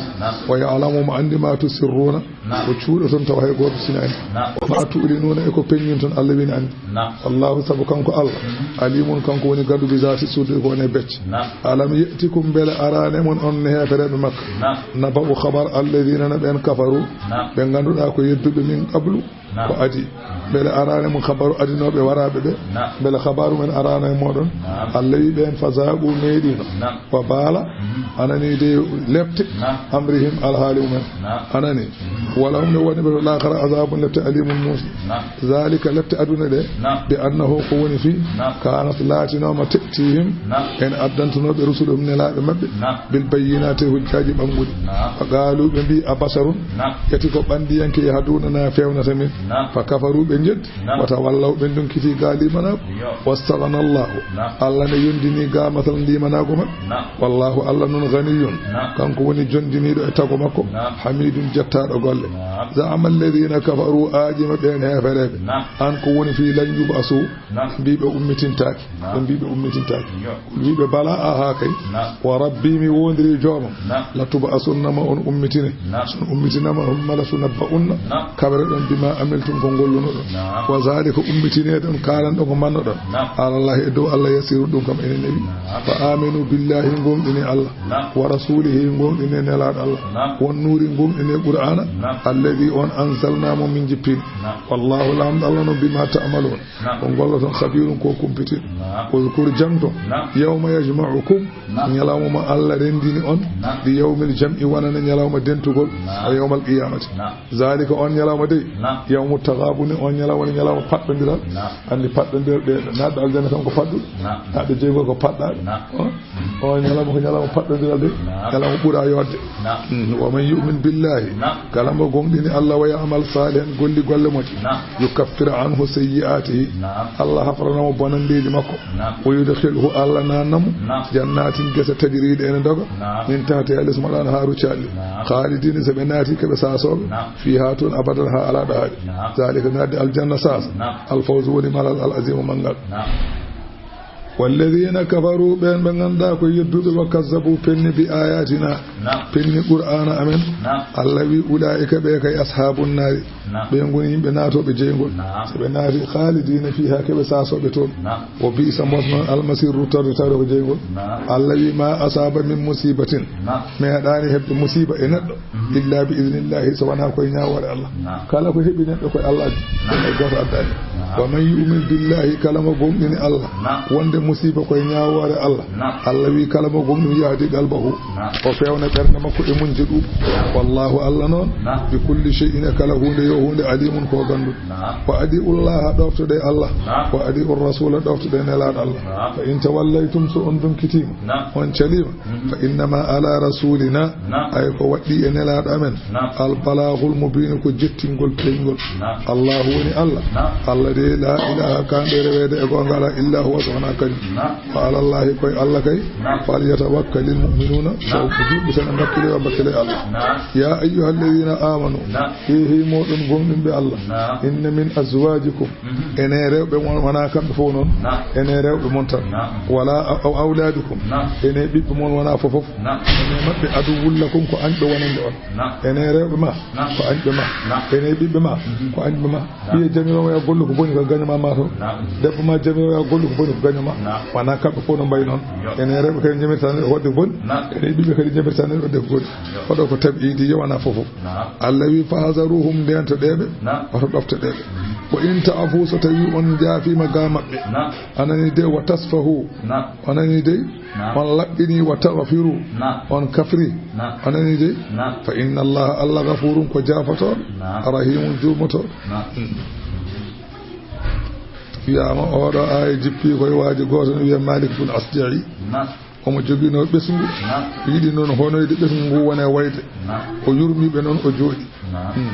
Wa ya'lamu, omo anndi ma tusirruna, ko cuuɗoton tawa hay gooto sinaani. Wa ma tu'linuna, e ko peññinton, Allah wini anndi. Wallahu, sabu kanko Allah, alimun, kanko woni gandu, bi zati sudur, ko woni e becce. Alam ya'tikum, mbele araani e mon, on heefereɓe Makka, naba'u, khabar, alladhina, no ɓen, kafaru, ɓe ngannduɗaa ko yedduɓe, min qablu, ko adi. Mbele araani e mon khabaru adinooɓe waraaɓe ɓe? Mbele khabaru men araano e mooɗon? Allah wi ɓeen, fa zaqu, meeɗiino. Wa baala, anani de lepte, amrihim, alhaali mumen. Anani. Wa lahum, ne woni ɓe to laakhara, azabun, lepte, alimun, muusɗe. Zalika, lepte aduna ɗe, bi annahu, ko woni fii, kanat, laatinooma, ta'tihim, en addantunooɓe, rusuluhum, nelaaɓe maɓɓe, bil bayyinati, hujjaaji ɓannguɗi. Fa qaalu, ɓe mbii, a basharun, yati ko ɓanndiyanke, yahdunana, feewnata min. Fa kafaru, ɓe jeddi. Wa tawallaw, ɓe ndonkiti gaa liimanaagu. Wastaghna Allahu, Allah ne yondini gaa matal liimanaagu maɓɓe. Wallahu, Allah noon, ghaniyun, kanko woni jondiniiɗo e tago makko, hamidun, jettaaɗo golle. Za'ama alladhina kafaru, aaƴiima ɓeen heefereeɓe, an, ko woni fii, lan yub'asu, ɓe mbii ɓe ummitintaake. Ɓe mbii ɓe ummitintaake. Qul, wii ɓe, bala, aha kay. Wa rabbi, mi woondiri joomam. La tub'asunna, ma on ummitine. So on ummitinama, thumma la tunabba'unna, kaɓreɗon, bima amiltum, ko ngollunoɗon. Wa zalika, ummitineede on, kaalanɗon ko mannoɗon, alallahi, e dow Allah, yasiru, ɗum kam ene newi. Fa aminu billahi, ngoonɗini Allah. Wa rasulihi, ngoonɗini nelaaɗo Allah. Wan nuri, ngoonɗini Qur'aana. Alladhi, on, anzalna, mo min jippini. Wallahu, Laamɗo Allah noon, bima ta'malun, ko ngolloton, khabirun, ko kumpitiiɗo. Uzkur, jaŋto, yawma yajma'ukum, ñalawma mo Allah renndini on, li yawmil jam'i, wonande ñalawma dentugol, wa yawmal qiyamati. Zalika, on ñalawma dey, yawmu taghabuni, on ñalawma woni ñalawma paɗɗondiral. Anndi paɗɗondiral, ɓe naatɗo aljanna kam ko paɗɗuɗo, naatɗo jeygol ko paɗɗaaɗo. O ñalawma ko ñalawma paɗɗondiral de, ñalawma ɓura yodde. Mm, wa man yu'min billahi, kala mo gomɗini Allah, wa ya'mal salihan, golli golle moƴƴe, yukaffir anhu sayyi'atihi, Allah hafranamo bonandeeji makko, wa yudkhilhu, Allah naannamo jannatin, gese, tajri, ɗe ene doga, min tahtiha, les mum al-anharu, calli, khalidina, so ɓe naati, ko ɓe sasooɓe, fiha, toon, abadan, ha ala ɗo haaɗi. Zalika, naatde aljanna sasa, al-fawzu, woni malal, al-azimu, manngal. Walladhina kafaru, ɓeen ɓe ngannduɗaa ko yedduɓe, wa kazzabu, penni, bi ayatina, penni Qur'aana amen. Allah wi, ulaa'ika, ɓe kay, ashaabun naari, ɓe ngoni yimɓe naatooɓe jeyngol. So ɓe naati, khalidina fiha, ko ɓe sasooɓe toon. Wa bi'sa, mbosno, almasir, ruttorde tawde ko jeyngol. Allah wi, ma asaba min musibatin, meeɗaani heɓde musiba e neɗɗo, illa bi idnillahi, so wonaa ko e ñaawoore Allah. Kala ko heɓi neɗɗo, ko e Allah addi. Hay gooto addaani. Wa man yu'min billahi, kala mo gomɗini Allah, wonde Musiiba koye ñaawoore Allah. Naam. Allah wi kala mo gomɗum yahdi qalbahu. Naam. O fewna ɓernde makko e muñje ɗuuɗ. Naam. Wallahu Allah noon. Naam. Bi kulli shay'in e kala huunde yo huunde alimun ko gannduɗo. Naam. Wa adi'ullaha ɗoftoɗe Allah. Naam. Wa adi'ur rasula ɗoftoɗe nelaaɗo Allah. Naam. Fa in tawallaytum so on donkitiima. Naam. On caliima. Mhm. Fa innama ala rasulina. Naam. Ay ko waɗɗi e nelaaɗo amen. Naam. Al balaghul mubin ko jettingol peeñgol. Naam. Allahu woni Allah. Naam. Allah de la ilaha kanɗo e reweede e goonga ala illa huwa so wona kañum. Naam. Wa ala Allahi koye Allah kay. Naam. Fal yatawakkalil mu'minuna. Naam. So ko juulɓe tan mbakkile wa mbakkile Allah. Naam. Ya ayyuha alladhina amanu. Naam. He he moɗon gomɗinɓe Allah. Naam. Inna min azwajikum. Mhm. Ene rewɓe mon wona kamɓe fof noon. Naam. Ene rewɓe mon tan. Naam. Wala aw awladukum. Naam. Ene ɓiɓɓe mon wona fof fof. Naam. Ene maɓɓe aduwwul lakum ko añɓe wonande on. Naam. Ene rewɓe ma. Naam. Ko añɓe ma. Naam. Ene ɓiɓɓe ma. Mhm. Ko añɓe ma. Naam. Ɓiye jamirowo ya gollu ko boni ko gaño ma mato. Naam. Debbo ma jamirowo ya gollu ko boni ko gaño ma. Naam. Wona kamɓe fof no mbayi noon. Yo. Ene rewɓe kadi jamirtani waɗde ko boni. Naam. Ene ɓiɓɓe kadi jamirtani waɗde ko boni. Yo. Koɗo ko tabiidi yo wona fof fof. Naam. Allah wi fahazaruhum ndento ɗeɓe. Naam. Oto ɗofte ɗeɓe. Mhm. Wa in ta'fu so tawi on jaafima ga maɓɓe. Naam. Anani de wa tasfahu. Naam. Onani dey, naam, on laɓɓini wa taghfiru, naam, on kafri, naam, onani dey, naam, fa inna Allaha, Allah, ghafurun ko jaafatooɗo, naam, rahimun jurmotooɗo. Naam. Wiyaama oɗo aaya jippi koye waaji gooto no wiya Malik bun Asja'i. Naam. Omo joginoo ɓesngu. Naam. Yiɗi noon honoyde ɓesngu ngu wone wayde. Naam. O yurmiiɓe noon o jooɗi. Naam. Hmm.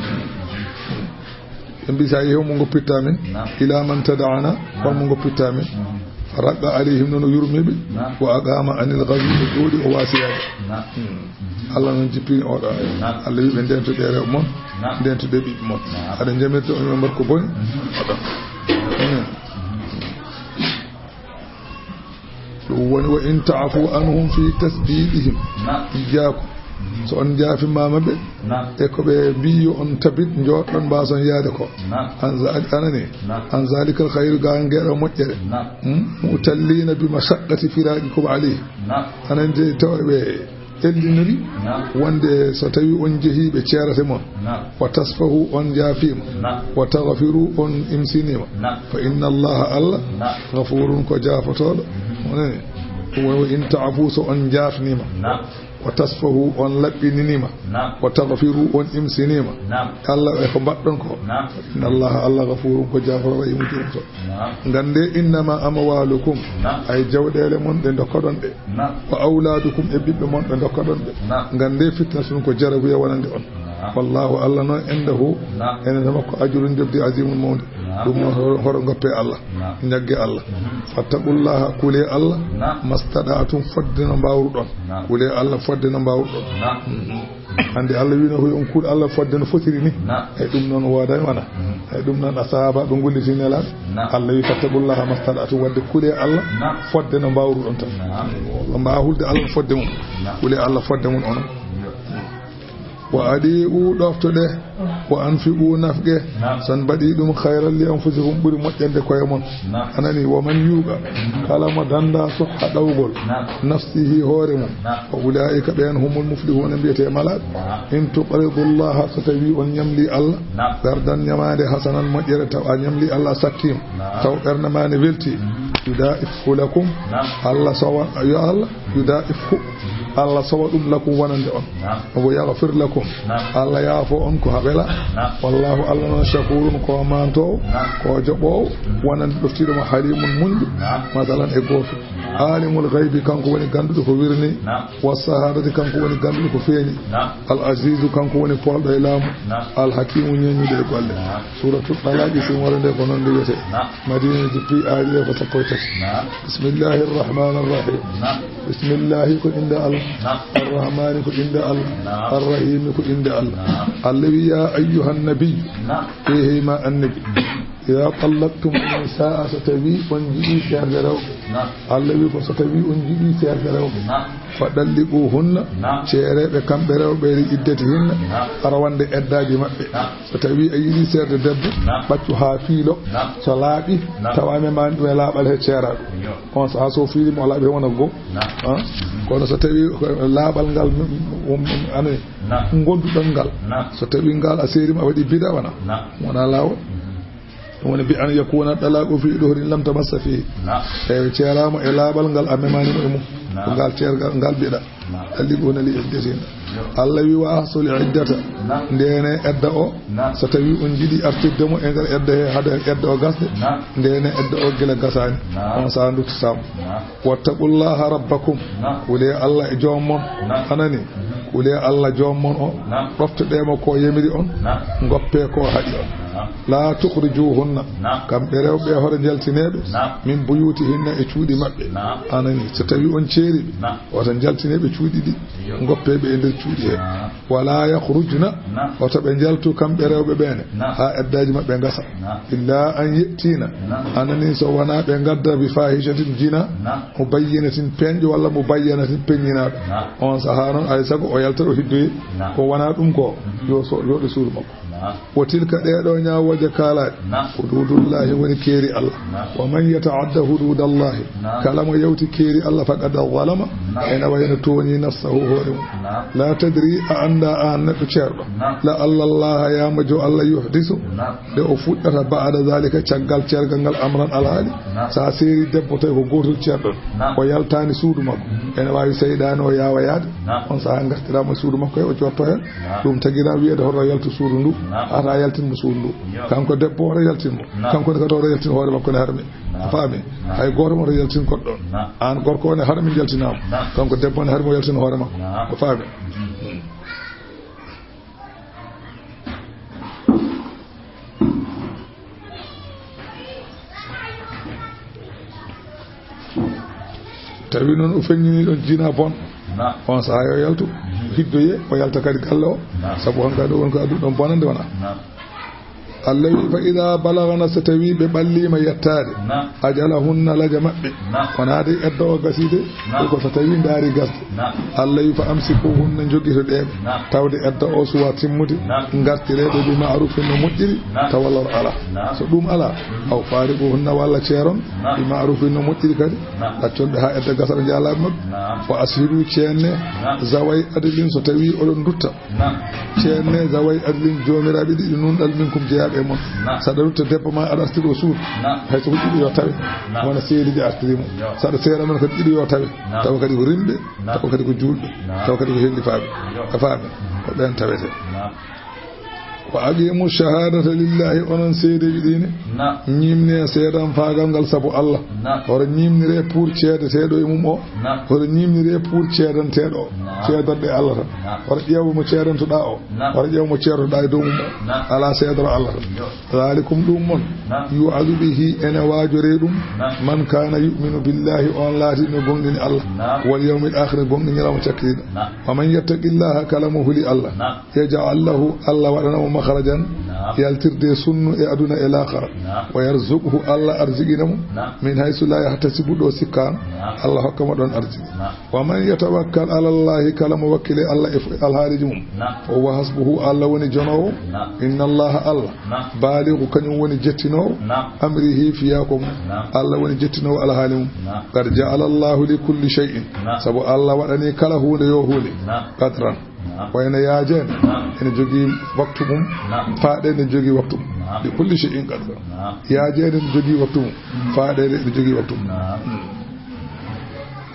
Ɓe mbi, "So a yehi, hombo ngoppitta min? Naam. Ila man tada'ana, naam, hombo ngoppitta min?" Mhm. Fa raqqa alayhim, noon o yurmiiɓe. Naam. Wa aqama anil ghazwi, o jooɗi, o waasi yaade. Naam. Hmm. Allah noon jippini oɗo. Naam. Allah wi ɓe, "Ndento ɗe rewɓe mon, naam, ndento ɗe ɓiɓɓe mon." Naam. Aɗa jamirta on ɓe mbaɗa ko boni. Mhm. Oɗo. Mhm. Ɗum woni, "Wa in ta'fu anhum fi tasbihihim." Naam. Iyyakum. Mhm. So on jaafimaama ɓe, naam, e ko ɓe mbi yo on tabit, njooɗɗon mbaason yaade ko. Naam. An za-, anani. Naam. An zalikal khayru, ga ngeɗo moƴƴere. Naam. Hmm? Mu'tallina bi mashaqqati firaqikum alayhi. Naam. Anani de tawa ɓe ellinori, naam, wonde so tawi on jehi ɓe ceerate mon. Naam. Wa tasfahu, on jaafiima. Naam. Wa taghfiru, on imsiniima. Naam. Fa inna Allaha, Allah, naam, ghafurun ko jaafotooɗo. Mhm. Onani? Wa in ta'fu, so on jaafniima. Naam. Wa tasfahu, on laɓɓininiima. Naam. Wa taghfiru, on imsiniima. Naam. Allah e ko mbaɗɗon ko. Naam. Inna Allaha, Allah, ghafurun ko jaafotooɗo, rahimun jurmotooɗo. Naam. Ngannde, innama amwalukum, naam, ay jawɗeele mon ɗe ndokkoɗon ɗe. Naam. Wa awladukum, e ɓiɓɓe mon ɓe ndokkoɗon ɓe. Naam. Ngannde, fitnatun ko jarabuya wonande on. Naam. Wallahu, Allah noon, indahu, naam, enen e makko, ajrun, njoɓdi, azimun, mawndi. Naam. Ɗum noon, hoto, hoto ngoppe Allah. Naam. Ñagge Allah. Mhm. Fattaqullaha, kule Allah. Naam. Mastaɗa'tum, fodde no mbaawruɗon. Naam. Kule Allah fodde no mbaawruɗon. Naam. Mhm. Hannde Allah wiino ko yo on kuul Allah fodde no fotiri ni. Naam. Eyi, ɗum noon woodaani wona. Mhm. Eyi, ɗum noon a sahaaba ɓe golliti nelaaɗo. Naam. Allah wi, "Fattaqullaha mastaɗa'tum", wadde kule Allah, naam, fodde no mbaawruɗon tan. Naam. Mbaawa hulde Allah fodde mum. Naam. Kule Allah fodde mum onon. Naam. Wa adi'u, ɗoftoɗe. Wa anfiqu, nafqe. Naam. So on mbaɗi ɗum, khayran li anfusikum, ɓuri moƴƴande koye mon. Naam. Anani, wa man yuqa, mhm, kala mo danda suhha ɗawgol, naam, nafsihi, hoore mum. Naam. Fa ulaa'ika, ɓeen, humul muflihuuna, mbiyetee malaaɓe. Naam. In tuqridu Llaha, so tawi on ñamli Allah, naam, qardan, ñamaande, hasanan, moƴƴere, taw a ñamli Allah, a sakkiima, naam, taw ɓernde ma ne welti, mhm, yudaa'ifhu lakum, naam, Allah sowa, yo Allah, yudaa'ifhu, mhm, Allah sowa ɗum lakum, wonande on. Naam. Wa yaghfir lakum, naam, Allah yaafo on ko haɓela. Naam. Wallahu, Allah noon, shakurun, ko mantoowo, naam, ko joɓoowo, mhm, wonande ɗoftiiɗo mo, halimun, muñɗo, naam, masalan e gooto. Alimul ghaybi, kanko woni gannduɗo ko wirni. Naam. Wa shahadati, kanko woni gannduɗo ko feeñi. Naam. Al azizu, kanko woni poolɗo e laamu. Naam. Al hakimu, ñeeñuɗo e golle. Naam. Suratul Talaqi, sumore nde ko noon nde wiyetee. Naam. Madina jippi, aaye ɗe ko sappo e tati. Naam. Bismillahir rahmanir rahim. Naam. Bismillahi ko innde Allah. Naam. Arrahmani ko innde Allah. Naam. Arrahimi ko innde Allah. Naam. Allah wi, "Ya ayyuhan nabiyyu." Naam. Eehey ma annabi. Idaa tallaqtumu nisaa, so tawi on jiɗi seerde rewɓe. Naam. Allah wi ko so tawi on jiɗi seerde rewɓe. Naam. Fa ɗalliquhunna, naam, ceereeɓe kamɓe rewɓe li iddatihinna, naam, rawande eddaaji maɓɓe. Naam. So tawi a yiɗi seerde debbo, naam, ɓaccu haa fiilo, naam, so laaɓi, naam, tawa memaani ɗum e laaɓal he ceeraaɗo. Yo. On sahaa so fiili mo o laaɓi he wona goo. Naam. Ah? Kono so tawi ko laaɓal ngal, mm, mm, mm, ane, naam, gonduɗon ngal. Naam. So tawi ngal a seeri mo a waɗi bida wona. Naam. Wona laawol. Mhm. Woni bi an yakuna talaqu fi duhrin lam tamassa fihi. Naam. Eyi, ceeraama e laaɓal ngal a memaani mo e mum. Naam. Ko ngal ceergal, ngal mbiɗa. Naam. Talliquhunna li iddatihinna. Yo. Allah wi: "Wa ahsul iddata." Naam. Ndeene edda o. Naam. So tawi on njiɗi artirde mo e nder edda he, hade edda o gasde. Naam. Ndeene edda o gila gasaani. Naam. On saha nduttataamo. Naam. "Wattaqullaha rabbakum." Naam. Kulee Allah e joom mon. Naam. Anani? Mhm. Kulee Allah joom mon o. Naam. Ɗoftoɗee mo ko yamiri on. Naam. Ngoppee ko haɗi on. Naam. "La tukhrijuhunna." Naam. Kamɓe rewɓe hoto njaltinee ɓe. Naam. "Min buyutihinna," e cuuɗi maɓɓe. Naam. Anani? So tawi on ceeri ɓe. Naam. Wata njaltinee ɓe cuuɗi ɗi. Yo. Ngoppee ɓe e nder cuuɗi he. Naam. "Wala yakhrujna." Naam. Wata ɓe njaltu kamɓe rewɓe ɓeene. Naam. Haa eddaaji maɓɓe ngasa. Naam. "Illa an ya'tina." Naam. Anani? So wonaa ɓe ngadda "bi fahishatin," jina. Naam. "Mubayyinatin," peeñɗo, walla "mubayyanatin," peññinaaɗo. Naam. On sahaa noon, alaa e sago o yalta o hiddoyi. Naam. Ko wonaa ɗum ko, mhm, yo so, yo ɗo suudu makko. Naam. "Wa tilka," ɗee ɗoo ñaawooje kaalaaɗe. Naam. "Huduudullahi," woni keeri Allah. Naam. "Wa man yata'adda huduudallahi," naam, kala mo yawti keeri Allah, "faqad zalama," naam, ene wayno tooñi "nafsahu," hoore mum. Naam. "La tadri," a anndaa aan neɗɗo ceerɗo. Naam. "La'alla Allaha," yaama jo Allah, "yuhdisu," naam, nde o fuɗɗata, "ba'da zalika," caggal ceergal ngal, "amran," alhaali. Naam. So a seeri debbo tawi ko gootol ceerɗon, naam, o yaltaani suudu makko, mhm, ene waawi seyɗaane o yaawa yaade. Naam. On sahaa ngartiraama suudu makko he, o jotto heen. Naam. Ɗum tagiraama wiyeede hoto yaltu suudu ndu, naam, hata yaltin mo suudu ndu. Yo. Kanko debbo hoto yaltin mo. Naam. Kanko ne kadi hoto yaltin hoore makko ne harmi. Naam. A faami? Naam. Hay gooto mo hoto yaltin goɗɗo. Naam. Aan gorko o ne harmi njaltinaama. Naam. Kanko debbo ne harmi o yaltin hoore makko. Naam. A faami? Mhm. Tawi noon o feññinii ɗon jina bon. Naam. On sahaa yo yaltu. Mhm. Hiddoye, o yalta kadi galle o. Naam. Sabu hankadi won ko addu ɗon bonande wona. Naam. Allah wi: "Fa ida balagna," so tawi ɓe ɓalliima yettaade. Naam. "Ajalahunna," laja maɓɓe. Naam. Wonaa de edda o gasi de. Naam. Ko so tawi ndaari gasde. Naam. Allah wi: "Fa amsikuhunna," njogitoɗee ɓe. Naam. Tawde edda o suwaa timmude. Naam. Ngartiree ɓe "bi ma'rufin," no moƴƴiri. Naam. Tawa lor alaa. Naam. So ɗum alaa, mhm, "aw fariquhunna," walla ceeron. Naam. "Bi ma'rufin," no moƴƴiri kadi. Naam. Accon ɓe haa edda gasa ɓe njaalaa ɓe maɓɓe. Naam. "Wa ashhidu," ceenne. Naam. "Zaway adlin," so tawi oɗon ndutta. Naam. Ceenne zaway adlin, joomiraaɓe ɗiɗi nunɗal, "minkum," jeyaaɓe e mon. Naam. Saɗa rutta debbo ma aɗa artiri o suudu. Naam. Hay so ko ɗiɗo yo tawe. Naam. Wona seedi ɗi artiri mo. Yo. Saɗa seera noon kadi ɗiɗo yo tawe. Naam. Tawa kadi ko rimɓe, naam, tawa kadi ko juulɓe, naam, tawa kadi ko hellifaaɓe. Yo. A faami? Ko ɓeen tawete. Naam. "Wa aqimu shahadata lillahi," onon seedeeji ɗi ne. Naam. Ñiimne seedan faagal ngal sabu Allah. Naam. Hoto ñiimnire pour ceedeteeɗo e mum o. Naam. Hoto ñiimnire pour ceedanteeɗo o. Naam. Ceedanɗe Allah tan. Naam. Hoto ƴeew mo ceedantoɗaa o. Naam. Hoto ƴeew mo ceedotoɗaa e dow mum o. Naam. Alaa seedoro Allah tan. Yo. Zalikum, ɗum mon. Naam. Yu'azu bihi, ene waajoree ɗum. Naam. Man kana yu'minu billahi, on laatiiɗo gomɗini Allah. Naam. Wal yawmil akhir, gomɗini ñalawma cakkitiiɗo. Naam. Wa man yattaqillaha, kala mo huli Allah. Naam. Yaj'al lahu, Allah waɗana mo makhrajan, naam, yaltirde sunnu e aduna e laakhara. Naam. Wa yarzuqhu, Allah arziqina mo, naam, min haythu la yahtasibu, ɗo sikkaano. Naam. Allah hokka mo ɗon arziki. Naam. Wa man yatawakkal ala Allahi, kala mo wakkile Allah e f-, alhaaliji mum. Naam. Fa huwa hasbuhu, Allah woni jonoowo. Naam. Inna Allaha, Allah, naam, balighu, kañum woni jettinoowo. Naam. Amrihi, fiyaaku mum. Naam. Allah woni jettinoowo alhaali mum. Naam. Qad ja'ala Allahu li kulli shay'in. Naam. Sabu Allah waɗani kala huunde yo huunde. Naam. Qadran. Naam. Wayno yaajeende, naam, ene jogii waktu mum, naam, faaɗeende ne jogii waktu mum. Naam. Li kulli shay'in qadran. Naam. Yaajeende ne jogii waktu mum, mm, faaɗeende ne jogii waktu mum. Naam. Mm.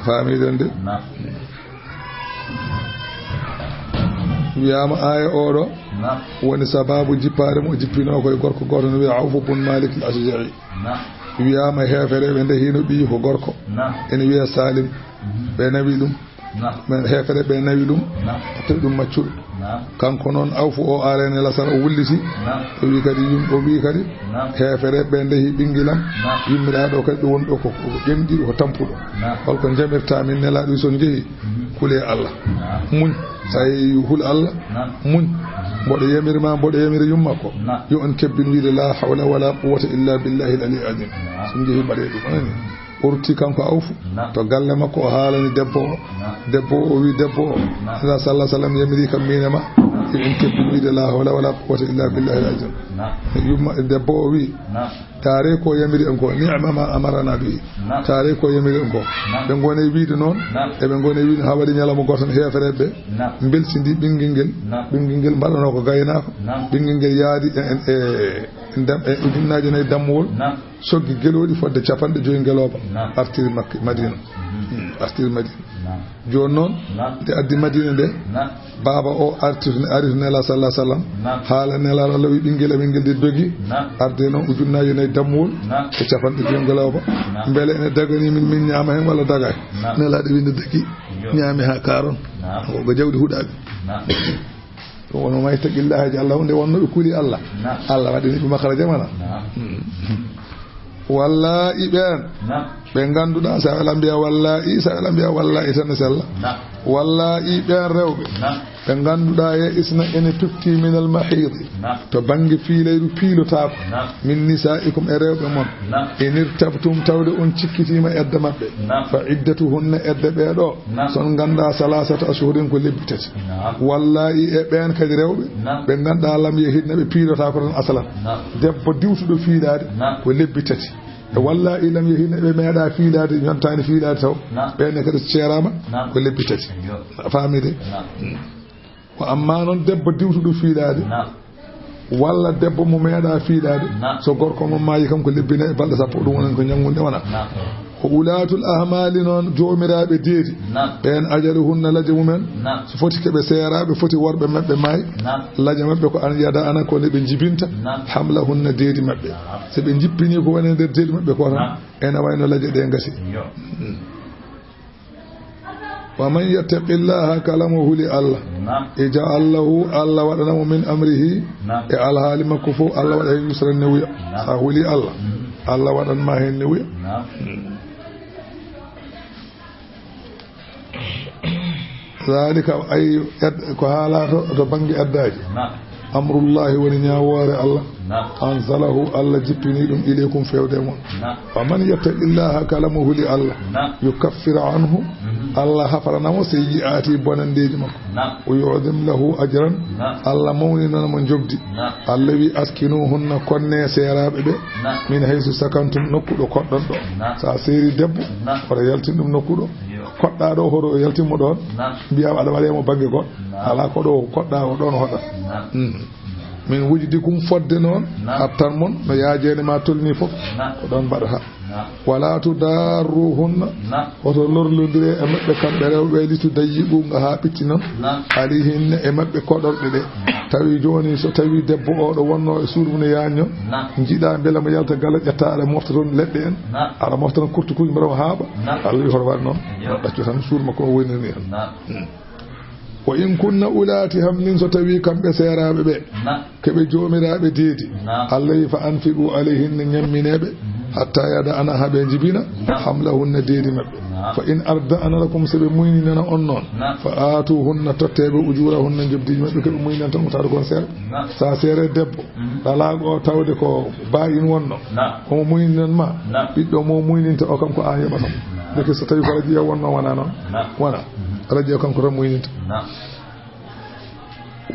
Faamiɗon de? Naam. Wiyaama aaya oo ɗo, naam, woni sabaabu jippaade mo, jippinoo ko e gorko gooto no wiyaa Awfu bun Malik al-Ashja'i. Naam. Wiyaama heefereeɓe ndehiino ɓiyi ko gorko. Naam. Ene wiyaa Salim. Mhm. Ɓe nawi ɗum. Naam. Men heefere ɓe nawi ɗum, naam, tawi ɗum maccuɗo. Naam. Kanko noon Awfu o arene lasara o wulliti. Naam. O wi kadi yim-, o wi kadi, naam, heefere ɓe ndehi ɓingilam. Naam. Yummiraaɗo kadi ɗo woni ɗo ko, ko ƴenɗiɗo, ko tampuɗo. Naam. Holko jamirta min nelaaɗo wi so on njehi, mhm, kule Allah. Naam. Muñ. So a yehi hul Allah, naam, muñ. Mboɗo yamiri ma, mboɗo yamiri yumma ko. Naam. Yo on kebbin wiide la hawla wala quwwata illa billahi al-ali al-azim. Naam. So on njehi mbaɗe ɗum, anani? O rutti kanko Awfu, naam, to galle makko, o haalani debbo o. Naam. Debbo o, o wi debbo o, naam, Nulaaɗo sallallahu alaihi wasallam yamiri kam miin e ma. Naam. En kebbi wiide, "La hawla wala quwwata illa billahi al-azim." Naam. Yumma, debbo o wi, Naam. "Taare ko yamiri en ko, ni'ma ma amarana bi." Naam. "Taare ko yamiri en ko." Naam. Ɓe ngone wiide noon, Naam. eɓe ngone wiide haa waɗi ñalawma gooto tan heefereɓe ɓe Naam. mbelsindi ɓinngel ngel. Naam. Ɓinngel ngel mbaɗanoo ko gaynaako. Naam. Ɓinngel ngel yaadi e, e, e, e dam-, e ujunnaaje nayi dammuwol. Naam. Soggi gelooɗi fodde capanɗe joyi ngelooba. Naam. Artiri Makka, Madina. Mhm. Hmm, artiri Madina. Naam. Jooni noon, Naam. nde addi Madina nde, Naam. baaba o arti to, ari to Nelaaɗo sallallahu alaihi wasallam. Naam. Haala Nelaaɗo Allah wi ɓinngel amen ngel de dogi. Naam. Arde noon ujunnaaje nayi dammuwol. Naam. E capanɗe joyi ngelooba. Naam. Mbele ene daganii min, min ñaama heen walla dagaani? Naam. Nelaaɗo wi nde dagi. Yo. Ñaami haa kaaron. Naam. Ko, ko jawdi huɗaaɓe. Naam. Ɗum wonno, "Ma yattaqillaha yaj'al lahu", nde wonno ɓe kuli Allah. Naam. Allah waɗani ɓe makhraja mana. Naam. Hmm. Wallahi ɓeen Naam. ɓe ngannduɗaa, sa wala mbiya wallahi, sa wala mbiya wallahi tan ne sella. Naam. Wallahi ɓeen rewɓe Naam. ɓe ngannduɗaa e isna ene tufti min al-mahidi. Naam. To bannge fiilayru piilotaako. Naam. Min nisaikum e rewɓe mon. Naam. In irtabtum tawde on cikkitiima edda maɓɓe. Naam. Fa iddatuhunna edda ɓee ɗo. Naam. Son nganndaa salasata ashhurin ko lebbi tati. Naam. Wallahi e ɓeen kadi rewɓe Naam. ɓe ngannduɗaa lam yahidna ɓe piilotaako tan asalan. Naam. Debbo diwtuɗo fiilaade Naam. ko lebbi tati. E wallahi lam yahidna ɓe meeɗa fiilaade, yontaani fiilaade taw. Naam. Ɓeen ne kadi so ceeraama Naam. ko lebbi tati. Yo. A faami de? Naam. Ko amma noon debbo diwtuɗo fiilaade. Naam. Walla debbo mo meeɗa fiilaade. Naam. So gorko mo maayi kam ko lebbi nayi e balɗe sappo, ɗum wonani ko ñanngunde wona. Naam. Ko ulaatul ahmaali noon, joomiraaɓe deedi. Naam. Ɓeen ajaluhunna laje mumen. Naam. So foti keɓe seeraaɓe, foti worɓe maɓɓe maayi. Naam. Laje maɓɓe ko an yada ana ko nde ɓe njibinta. Naam. Hamlahunna deedi maɓɓe. Naam. So ɓe njippinii ko woni e nder deedi maɓɓe ko tan. Naam. Ene wayno laje ɗe ngasi. Yo. Mm. Wa man yattaqillaha, kala mo huli Allah, Naam. Yaj'al lahu, Allah waɗana mo min amrihi, Naam. e alhaali makko fof, Allah waɗa heen yusran newuya. Naam. Sa huli Allah, Mm. Allah waɗan ma heen newuya. Naam. Zalika, ay, ed-, ko haalato to bannge eddaaji. Naam. Amrullahi woni ñaawoore Allah. Naam. Anzalahu, Allah jippini ɗum ilaykum, fewde mon. Naam. Wa man yattaqillaha, kala mo huli Allah, Naam. yukaffir anhu, Mhm. Allah hafarana mo sayyi'ati, bonandeeji makko. Naam. Wa yu'zim lahu ajran, Naam. Allah mawninana mo njoɓdi. Naam. Allah wi, "Askinuhunna, konne seeraaɓe ɓe, Naam. min haysu sakantum, nokku ɗo koɗɗon ɗo." Naam. Sa seeri debbo, Naam. oto yaltin ɗum nokku ɗo. Yo. Koɗɗa ɗo, hoto yaltin mo ɗoon. Naam. Mbiya aɗa waɗe mo bannge goɗɗo. Naam. Alaa ko ɗo koɗɗa o ɗoon hoɗa. Naam. Mm. Min wujdikum fodde noon, Naam. hattan mon, no yaajeende ma tolni fof, Naam. ko ɗoon mbaɗata. Naam. Wala tudarruhunna, Naam. hoto lorlondire e maɓɓe kamɓe rewɓe, litudayyiqu nga haa ɓitti noon, Naam. alayhinna e maɓɓe koɗorɗe ɗe. Naam. Tawi jooni so tawi debbo o ɗo wonno e suudu mum ne yaanño, Naam. njiɗa mbela mo yalta gala ƴetta aɗa mofta toon leɗɗe en, Naam. aɗa mofta toon kurtukuuji mbaɗa mo haaɓa, Naam. Allah wi hoto waɗ noon, Yo. ɗaccu tan suudu makko o woynani en. Naam. Hmm. Wa in kunna ulaati hamlin, so tawi kamɓe seeraaɓe ɓe, Naam. keɓe joomiraaɓe deedi. Naam. Allah wi, "Fa anfiqu alayhinna, ñammineeɓe, Mhm. hatta yada ana, haa ɓe njibina, Naam. hamlahunna, deedi maɓɓe. Naam. Fa in arda'ana lakum, so ɓe muyninana on noon, Naam. fa aatuhunna, totteeɓe, ujurahunna, njoɓdiiji maɓɓe, keɓe muyninanta on, tawa ko on seere." Naam. Sa seere debbo, Mhm. ɗalaaɗo o tawde ko ba in wonno, Naam. omo muyninan ma, Naam. ɓiɗɗo mo muyninta o kam ko an yoɓata mo. Naam. Ndeke so tawi ko rajiya wonno, wona noon? Naam. Wona. Mhm. Rajiya kanko tan muyninta. Naam.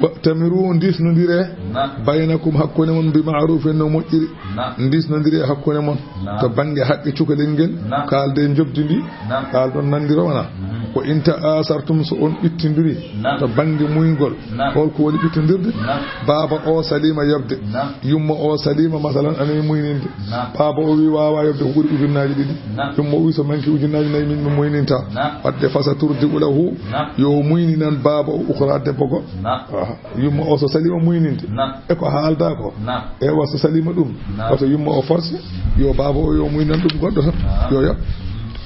Wa'tamiru, ndisnondire, Naam. baynakum, hakkunde mon, bi ma'rufin, no moƴƴiri. Naam. Ndisnondire hakkunde mon. Naam. To bannge haqqe cukalel ngel, Naam. kaalde njoɓdi ndi, Naam. kaaldon nanndiro wona. Mhm. Wa in ta'asartum, so on ɓittindiri, Naam. to bannge muygol, Naam. holko woni ɓittondirde? Naam. Baaba o saliima yoɓde. Naam. Yumma o saliima, masalan, ana muyninde. Naam. Baaba o wi waawa yoɓde ko ɓuri ujunnaaji ɗiɗi. Naam. Yumma o wi so manki ujunnaaji nayi min mi muyninta. Naam. Wadde fasa turdi'u lahu, Naam. yo o muyninan baaba o ukhra debbo goɗɗo. Naam. Aha. Yumma o so saliima muyninde. Naam. E ko haalda ko. Naam. Ewa so saliima ɗum. Naam. Wata yumma o force. Yo baaba o yo muynan ɗum goɗɗo tan. Naam. Yo yoɓ.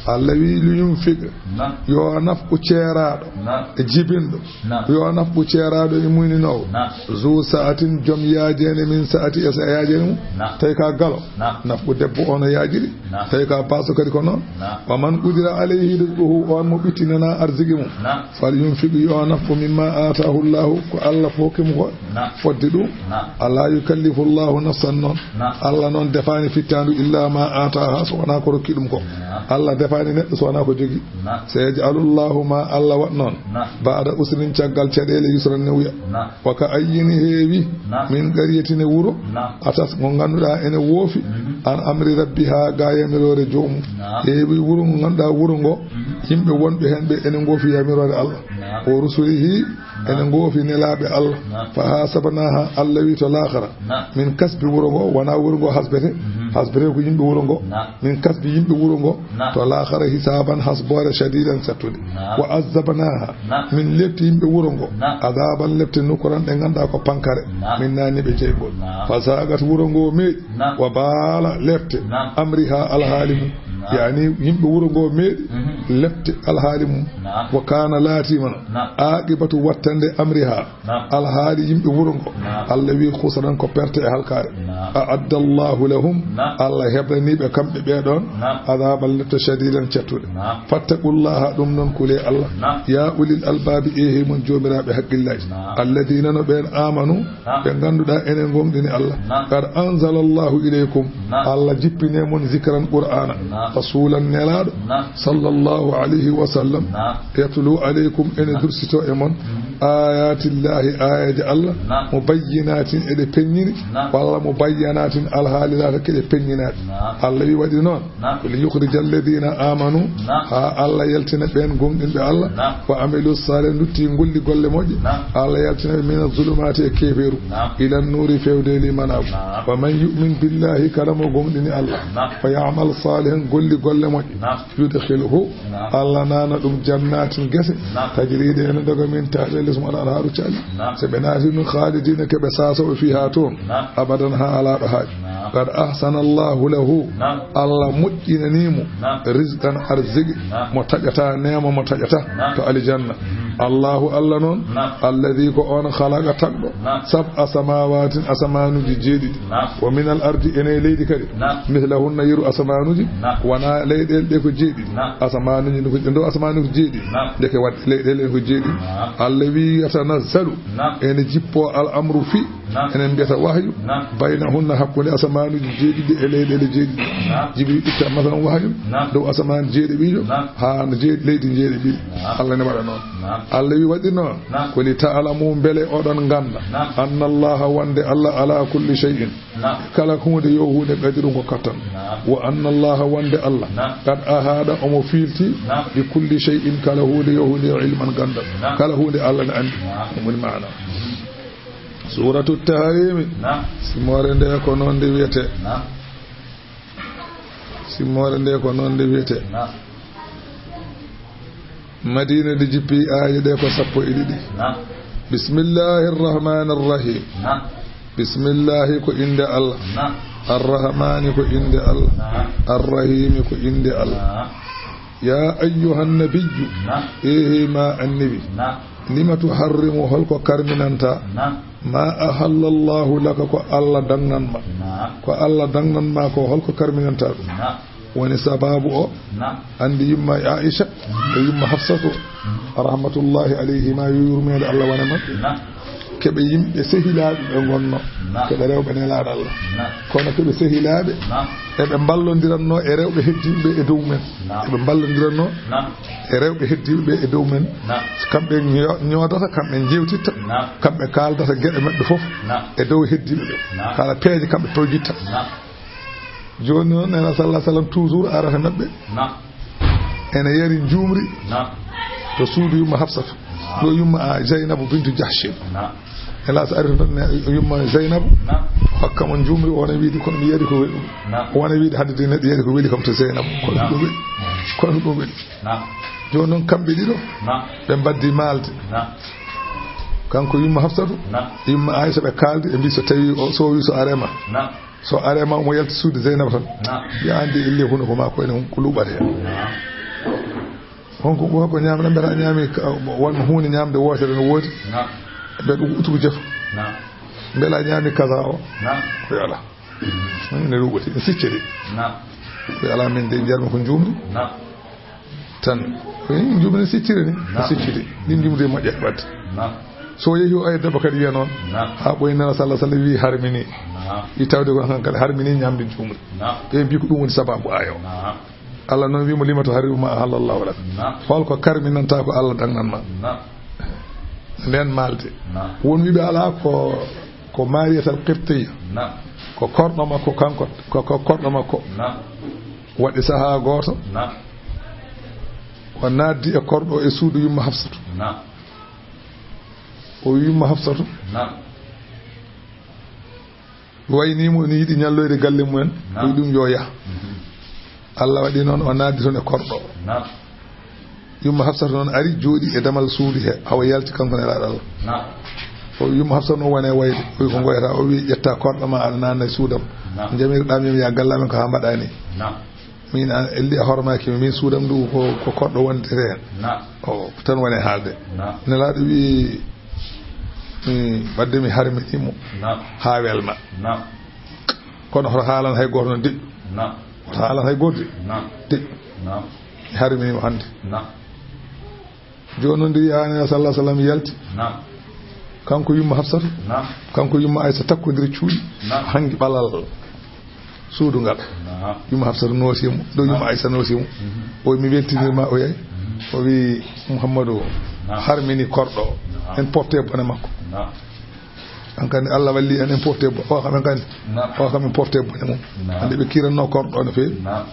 Allah wi li yunfiq. Naam. Yo nafqu ceeraaɗo. Naam. E jibinɗo. Naam. Yo nafqu ceeraaɗo e muyninoowo. Naam. Zu sa'atin, joom yaajeende, min sa'ati, e sa yaajeende mum. Naam. Tawi ka galo. Naam. Nafqu debbo o no yaajiri. Naam. Tawi ka baaso kadi ko noon. Naam. Wa man qudira alayhi rizquhu, on mo ɓittinana arziki mum. Naam. Fal yunfiq, yo nafqu, mimma aataahu Allahu, ko Allah fof hokki mo ko. Naam. Fodde ɗum. Naam. Ala yukallifu Allahu nafsan noon. Naam. Allah noon defaani fittaandu illa ma aataaha, so wonaa ko rokki ɗum ko. Naam. Allah defa Ani neɗɗo so wonaa ko jogi. Naam. Sayaj'alu Allahu, ma Allah waɗ noon. Naam. Ba'da usrin, caggal caɗeele, yusran, newya. Naam. Wa ka ayyin, heewi. Naam. Min qaryatin, e wuro. Naam. Atat, ngo ngannduɗaa ene woofi. Mhm. An amri rabbiha, ga yamiroore joomum. Naam. Heewi wuro ngo ngannduɗaa wuro ngo. Mhm. Yimɓe wonɓe heen ɓe ene ngoofi yamiroore Allah. Naam. Wa rusulihi, ene ngoofi nelaaɓe Allah. Naam. Fa hasabnaha, Allah wi to laakhara. Naam. Min kasbi wuro ngo, wonaa wuro ngo hasbete. Mhm. Hasbete ko yimɓe wuro ngo. Naam. Min kasbi yimɓe wuro ngo. Naam. To laakhara hisaban hasboore shadidan sattude. Naam. Wa azabnaha. Naam. Min lepti yimɓe wuro ngo. Naam. Azaban lepte nukuran ɗe ngannduɗaa ko pankare. Naam. Min naani ɓe jeygol. Naam. Fa zaqat wuro ngo meeɗi. Naam. Wa bala lepte. Naam. Amriha alhaali mum. Naam. Yani yimɓe wuro ngo meeɗi. Mhm. Lepte alhaali mum. Naam. Wa kana laatiima no. Naam. Aqibatu wattande amriha. Naam. Alhaali yimɓe wuro ngo. Naam. Allah wi khusran ko perte e halkaare. Naam. A'adda Allahu lahum. Naam. Allah heblani ɓe kamɓe ɓe ɗon. Naam. Azaban lepte shadidan cattuɗe. Naam. Fattaqullaha ɗum noon kule Allah. Naam. Ya ulil albabi ehe mon joomiraaɓe haqqillaaji. Naam. Alladina no ɓen amanu. Naam. Ɓe ngannduɗaa enen ngonɗini Allah. Naam. Qad anzala Allahu ilaykum. Naam. Allah jippine mon zikran qur'ana. Naam. Rasulan nelaaɗo. Naam. Sallallahu alayhi wa sallam. Naam. Yatlu alaykum ene dursito e mon. Mm. Ayatillahi ayaji Allah. Naam. Mubayyinatin eɗe peññini. Naam. Walla mubayyanatin alhaali laata keɗe peññinaɗe. Naam. Allah wi waɗi noon. Naam. Li yukhrija alladina amanu. Naam. Ha Allah yaltina ɓen gonɗinɓe Allah. Naam. Wa amilu salih, lutti golli golle moƴƴe. Naam. Allah yaltina ɓe mina zulumati e keferu. Naam. Ila nuri fewde limanaagu. Naam. Wa man yu'min billahi, kala mo gonɗini Allah. Naam. Wa ya'mal salihan, golli golle moƴƴe. Naam. Yudkhilhu, naam, Allah nana ɗum jannatin gese. Naam. Tajri ɗe ene doga min tahtiha, les mum al anharu cali. Naam. So ɓe naati ɗum khalidina, keɓe sasoɓe fiha toon. Naam. Abadan, ha ala ɗo haaji. Naam. Qad ahsana Allahu lahu. Naam. Allah moƴƴinani mo. Naam. Rizqan arziki. Naam. Mo taƴata neema mo taƴata. Naam. To aljanna. Mhm. Allahu Allah noon. Naam. Alladhi ko on khalaqa tagɗo. Naam. Sab'a samawatin asamanuji jeeɗiɗi. Naam. Wa min al ardi ene leydi kadi. Naam. Mithlahunna yeru asamanuji. Naam. Wona leyɗele ɗe ko jeeɗiɗi. Naam. Asamanuji ɗi ko ɗo asamanuji jeeɗiɗi. Naam. Ndeke wadde leyɗele ɗe ko jeeɗiɗi. Naam. Allah wi yatanazzalu. Naam. Ene jippo al amru fi. Naam. Enen mbiyata wahyu. Naam. Baynahunna, hakkunde asamanuji jeeɗiɗi e leyɗele jeeɗiɗi. Naam. Jibril itta masalan wahyu. Naam. Dow asaman jeeɗiɗijo. Naam. Ha no jeeɗi leydi jeeɗiɗi. Naam. Allah ne waɗa noon. Naam. Allah wi waɗi noon. Naam. Ko li ta'lamu, mbele oɗon ngannda. Naam. Anna Allaha, wonde Allah ala kulli shay'in. Naam. Kala huunde yo huunde qadiru ko kattan. Naam. Wa anna Allaha, wonde Allah. Naam. Qad ahada, omo fiilti. Naam. Bi kulli shay'in, kala huunde yo huunde yo ilman ganndal. Naam. Kala huunde Allah ne anndi. Naam. Ɗum woni maana. Suuratu Tahrimi. Naam. Simmoore nde ko noon nde wiyetee. Naam. Simmoore nde ko noon nde wiyetee. Naam. Madina nde jippi, aaye ɗe ko sappo e ɗiɗi. Naam. Bismillahi rrahmani rrahim. Naam. Bismillahi ko innde Allah. Naam. Arrahmani ko innde Allah. Naam. Arrahimi ko innde Allah. Naam. Ya ayyuhan nabiyyu. Naam. Ehe ma annabi. Naam. Lima tuharrimu, holko karminanta? Naam. Ma ahallallahu laka, ko Allah dagnan ma. Naam. Ko Allah dagnan ma ko, holko karminanta ɗum? Naam. Woni sababu o. Naam. Anndi yumma Aisha, mhm, e yumma Hafsatu, mhm, rahmatullahi alayhima, yo yurmeende Allah wone maɓɓe. Naam. Keɓe yimɓe sehilaaɓe ɓe ngonno. Naam. Keɓe rewɓe nelaaɗo Allah. Naam. Kono keɓe sehilaaɓe. Naam. Eɓe mballondiranno e rewɓe heddiiɓe ɓe e dow men. Naam. Eɓe mballondiranno. Naam. E rewɓe heddiiɓe ɓe e dow men. Naam. Kamɓe ño-, ñoodata, kamɓe njeewtitta. Naam. Kamɓe kaaldata geɗe maɓɓe fof. Naam. E dow heddiiɓe ɓe. Naam. Kala peeje kamɓe pawjitta. Naam. Jooni noon, Nela sallallahu alayhi wa sallam toujours arata maɓɓe. Naam. Ene yari njuumri. Naam. To suudu yumma Hafsatu. Naam. Ɗo yumma, a, Zaynabu bintu Jahshin. Naam. Nela so ari toon, ne, yumma Zaynabu. Naam. Hokka mo njuumri, wona wiide kono mi yari ko weli. Naam. Wona wiide hannde de neɗɗo yari ko weli kam to Zaynabu. Kono, naam, ɗum weli. Kono ɗum weli. Naam. Jooni noon kamɓe ɗiɗo. Naam. Ɓe mbaddi maalde. Naam. Kanko yumma Hafsatu. Naam. Yumma Aisha ɓe kaaldi, ɓe mbi so tawi o soowi so arema. Naam. So arema omo yalti suudu Zeynaba tan. Naam. Wiya an de elle hunuko ma ko enen ko luɓata heen. Naam. Honko, honko ñaamɗa, mbiyata a ñaami ka, won huunde ñaamde wootere no woodi? Naam. Mbiya ɗum utuku jeto. Naam. Mbela a ñaami kaza o? Naam. Ko ala. Hmm, ne luɓati, ne sicciri. Naam. Ko ala min de njarmi ko njuumri. Naam. Tan. Ko njuumri sicciri ni? Naam. Sicciri. Ɗin njuumri moƴƴa waɗde. Naam. So yehi o ay debbo kadi wiya noon. Naam. Haa ɓoy nana sallah sallah wi harmini. Naam. Wi tawde ko han kadi harmini ñaamde njuumri. Naam. Ɓe mbi ko ɗum woni sababu ayo. Naam. Allah noon wiimo: "Lima tuharrimu ma ahallallahu lak?" Naam. Hol ko karminanta ko Allah daŋnan ma? Naam. Nden maalde. Naam. Won wiɓe alaa ko, ko Mariyatal Qibtiyya. Naam. Ko korɗo makko kanko, ko, ko korɗo makko. Naam. Waɗi sahaa gooto. Naam. O naatdi e korɗo e suudu yumma Hafsatu. Naam. O wi yumma Hafsatu. Naam. Wayni mo ene yiɗi ñalloyde galle mumen, Naam. Wi ɗum yo yah. Mhm. Allah waɗi noon o naatdi toon e korɗo. Naam. Yumma Hafsata noon ari jooɗi e damal suudu he, hawa yalti kanko nelaaɗo Allah. Naam. O wi yumma Hafsata noon wone wayde, o wi ko ngoyata, o wi ƴetta korɗo ma aɗa naatna e suudam. Naam. Jamirɗaa mi ya galle amen ko haa mbaɗaa ni. Naam. Min an elli a hormaaki mi, min suudam ndu ko, ko korɗo wonde heen. Naam. O tan wone haalde. Naam. Nelaaɗo wi, mi, wadde mi harmini mo. Naam. Haa welma. Naam. Kono hoto haalan hay gooto no deƴƴu. Naam. Hoto haalan hay gooto de. Naam. Deƴƴu. Naam. Mi harmini mo hannde. Naam. Jooni noon nde yaani sallallahu alaihi wasallam yalti. Naam. Kanko yumma Hafsatu. Naam. Kanko yumma Aysa takkodiri cuuɗi. Naam. Hangi ɓalal suudu ngal. Naam. Yumma Hafsatu noosi mo, ɗo yumma Naam. Aysa noosi mo. Mhm. O wi mi weltinir ma o yayi. Mhm. O wi Muhammadu Naam. Harmini korɗo. Naam. En porte bone makko. Naam. An kadi Allah walli en, en porte bo-, o kam en kadi. Naam. O kam en porte bone mum. Naam. Hannde ɓe kiranno korɗo no feewi. Naam.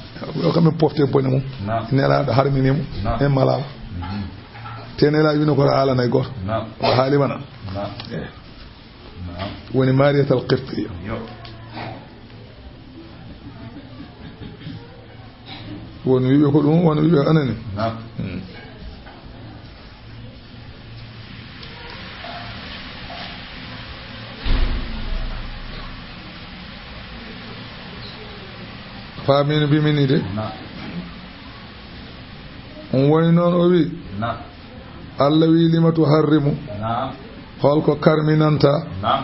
O kam en porte bone mum. Naam. Nelaaɗo harmini mo. Naam. En malaama. Mhm. Te nelaaɗo wino ko haalanay gooto. Naam. O haali mana. Naam. Eh. Naam. Woni Mariyatal Qibtiyya. Yo. Won wiɓe ko ɗum, won wiɓe anani. Naam. Hmm. Faamino mbiimi ni de. Naam. On woni noon o wi. Naam. Allah wi: "Lima tuharrimu?" Naam. Hol ko karminanta? Naam.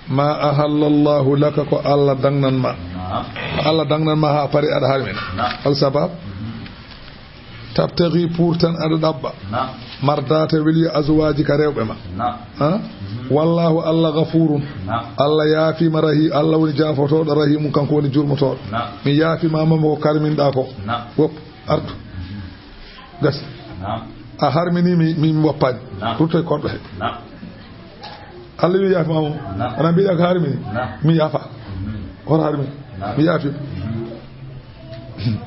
"Ma ahallallahu laka," ko Allah daŋnan ma. Naam. Ko Allah daŋnan ma haa pari aɗa harmina. Naam. Hol sabab? Mhm. "Tabtaghi," pour tan aɗa ɗaɓɓa. Naam. "Mardata," weliyo, "azwajika," rewɓe ma. Naam. Ha? Mhm. "Wallahu," Allah, "ghafurun." Naam. Allah yaafiima, rahi-, Allah woni jaafotooɗo, rahimun, kanko woni jurmotooɗo. Naam. Mi yaafiima ma ko karminɗa ko. Naam. Wop, artu. Mhm. Gasi. Naam. A harmini mi, mi, mi woppaani. Naam. Rutto e korɗo he. Naam. Allah wi yaafiima mo. Naam. Ana mbiɗa ko harmini? Naam. Mi yaafa. Mhm. Hoto harmini. Naam. Mi yaafi. Mhm.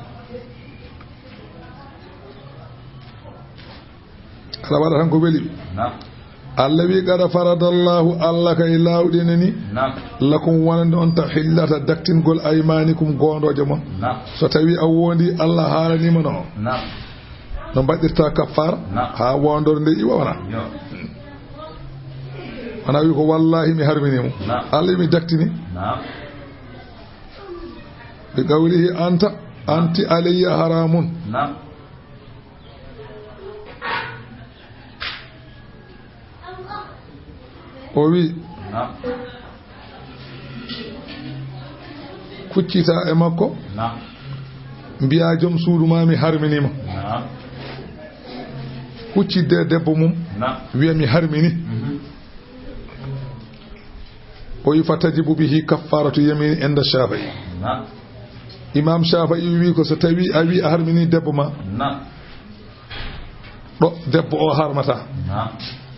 Aɗa waɗa tan ko weli. Naam. Allah wi: "Qad faradallahu," Allah kay laawɗinani. Naam. "Lakum," wonande on, "tahillata," daktingol, "aymanikum," goondooje mon. Naam. So tawi a wondi, Allah haalaniima no. Naam. No mbaɗirta kaffaara. Naam. Haa woondoore nde iwa wona. Yo. Wona wi ko: "Wallahi mi harmini mo." Naam. Allah mi daktini. Naam. Bi qawlihi: "Anta, anti alayya haramun." Naam. O wi, Naam. Kuccita e makko. Naam. Mbiya joom suudu ma mi harmini ma. Naam. Huccidde e debbo mum. Naam. Wiya mi harmini. Mhm. O wi: "Fa tajibu bihi kaffaratu yamini inda Shafi'i." Naam. Imam Shafi'i wi ko so tawi a wi a harmini debbo ma. Naam. Ɗo debbo o harmata. Naam.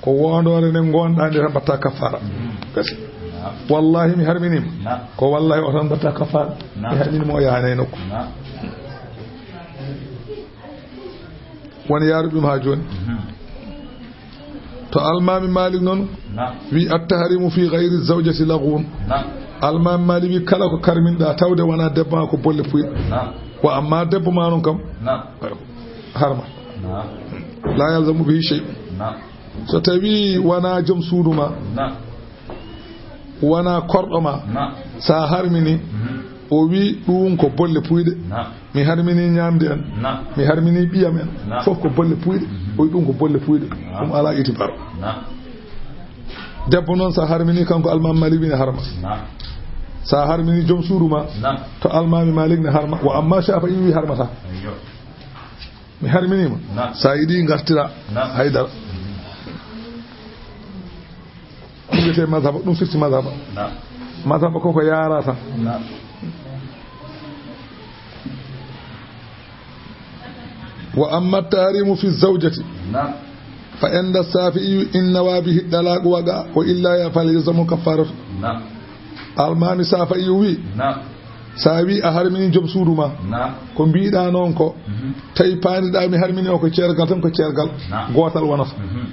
Ko wondoore nde ngonɗa nde tan mbatta kaffaara. Mhm. Gasi. Naam. Wallahi mi harminima. Naam. Ko wallahi o tan mbatta kaffaara. Naam. Mi harminima o yahana e nokku. Naam. Won yaaruɓe ɗum haa jooni. Mhm. To Almaami Maalik noon, Naam. Wi: "At-tahrimu fi ghayri zawjati laghwun." Naam. Almaami Maalik wi: "Kala ko karminɗa tawde wona debbo ma ko bolle puyɗe." Naam. Wa amma debbo ma noon kam, Naam. Harma. Naam. La yalzamu bihi shay'. Naam. So tawi wona joom suudu ma, Naam. Wona korɗo ma. Naam. Sa harmini, Mhm. O wi ɗum ko bolle puyɗe. Naam. Mi harmini ñaamde en. Naam. Mi harmini ɓiyam en. Naam. Fof ko bolle puyɗe. Mhm. O wi ɗum ko bolle puyɗe. Naam. Ɗum alaa itibar. Naam. Debbo noon sa harmini, kanko Almaami Maalik wi ne harma. Naam. Sa harmini joom suudu ma. Naam. To Almaami Maalik ne harma. Wa amma Shafi'i wi harmata. Ayyo. Mi harminima. Naam. Sa yiɗi ngartira. Naam. Haydara. Ɗum wiyete mazhaba, ɗum firti mazhaba. Naam. Mazhaba koko yaara tan. Naam. وأما التحريم في الزوجة، نعم. فعند الشافعي إن نوى به الطلاق وقع، وإلا فلا يلزم كفارة. نعم. Almaami Saafa'i wi, نعم. So a wi a harmini joom suudu ma, نعم. Ko mbiɗa noon ko, mhm, tawi paandiɗa mi harmini o ko ceergal tan, ko ceergal, نعم. Gootal wonata. Mhm.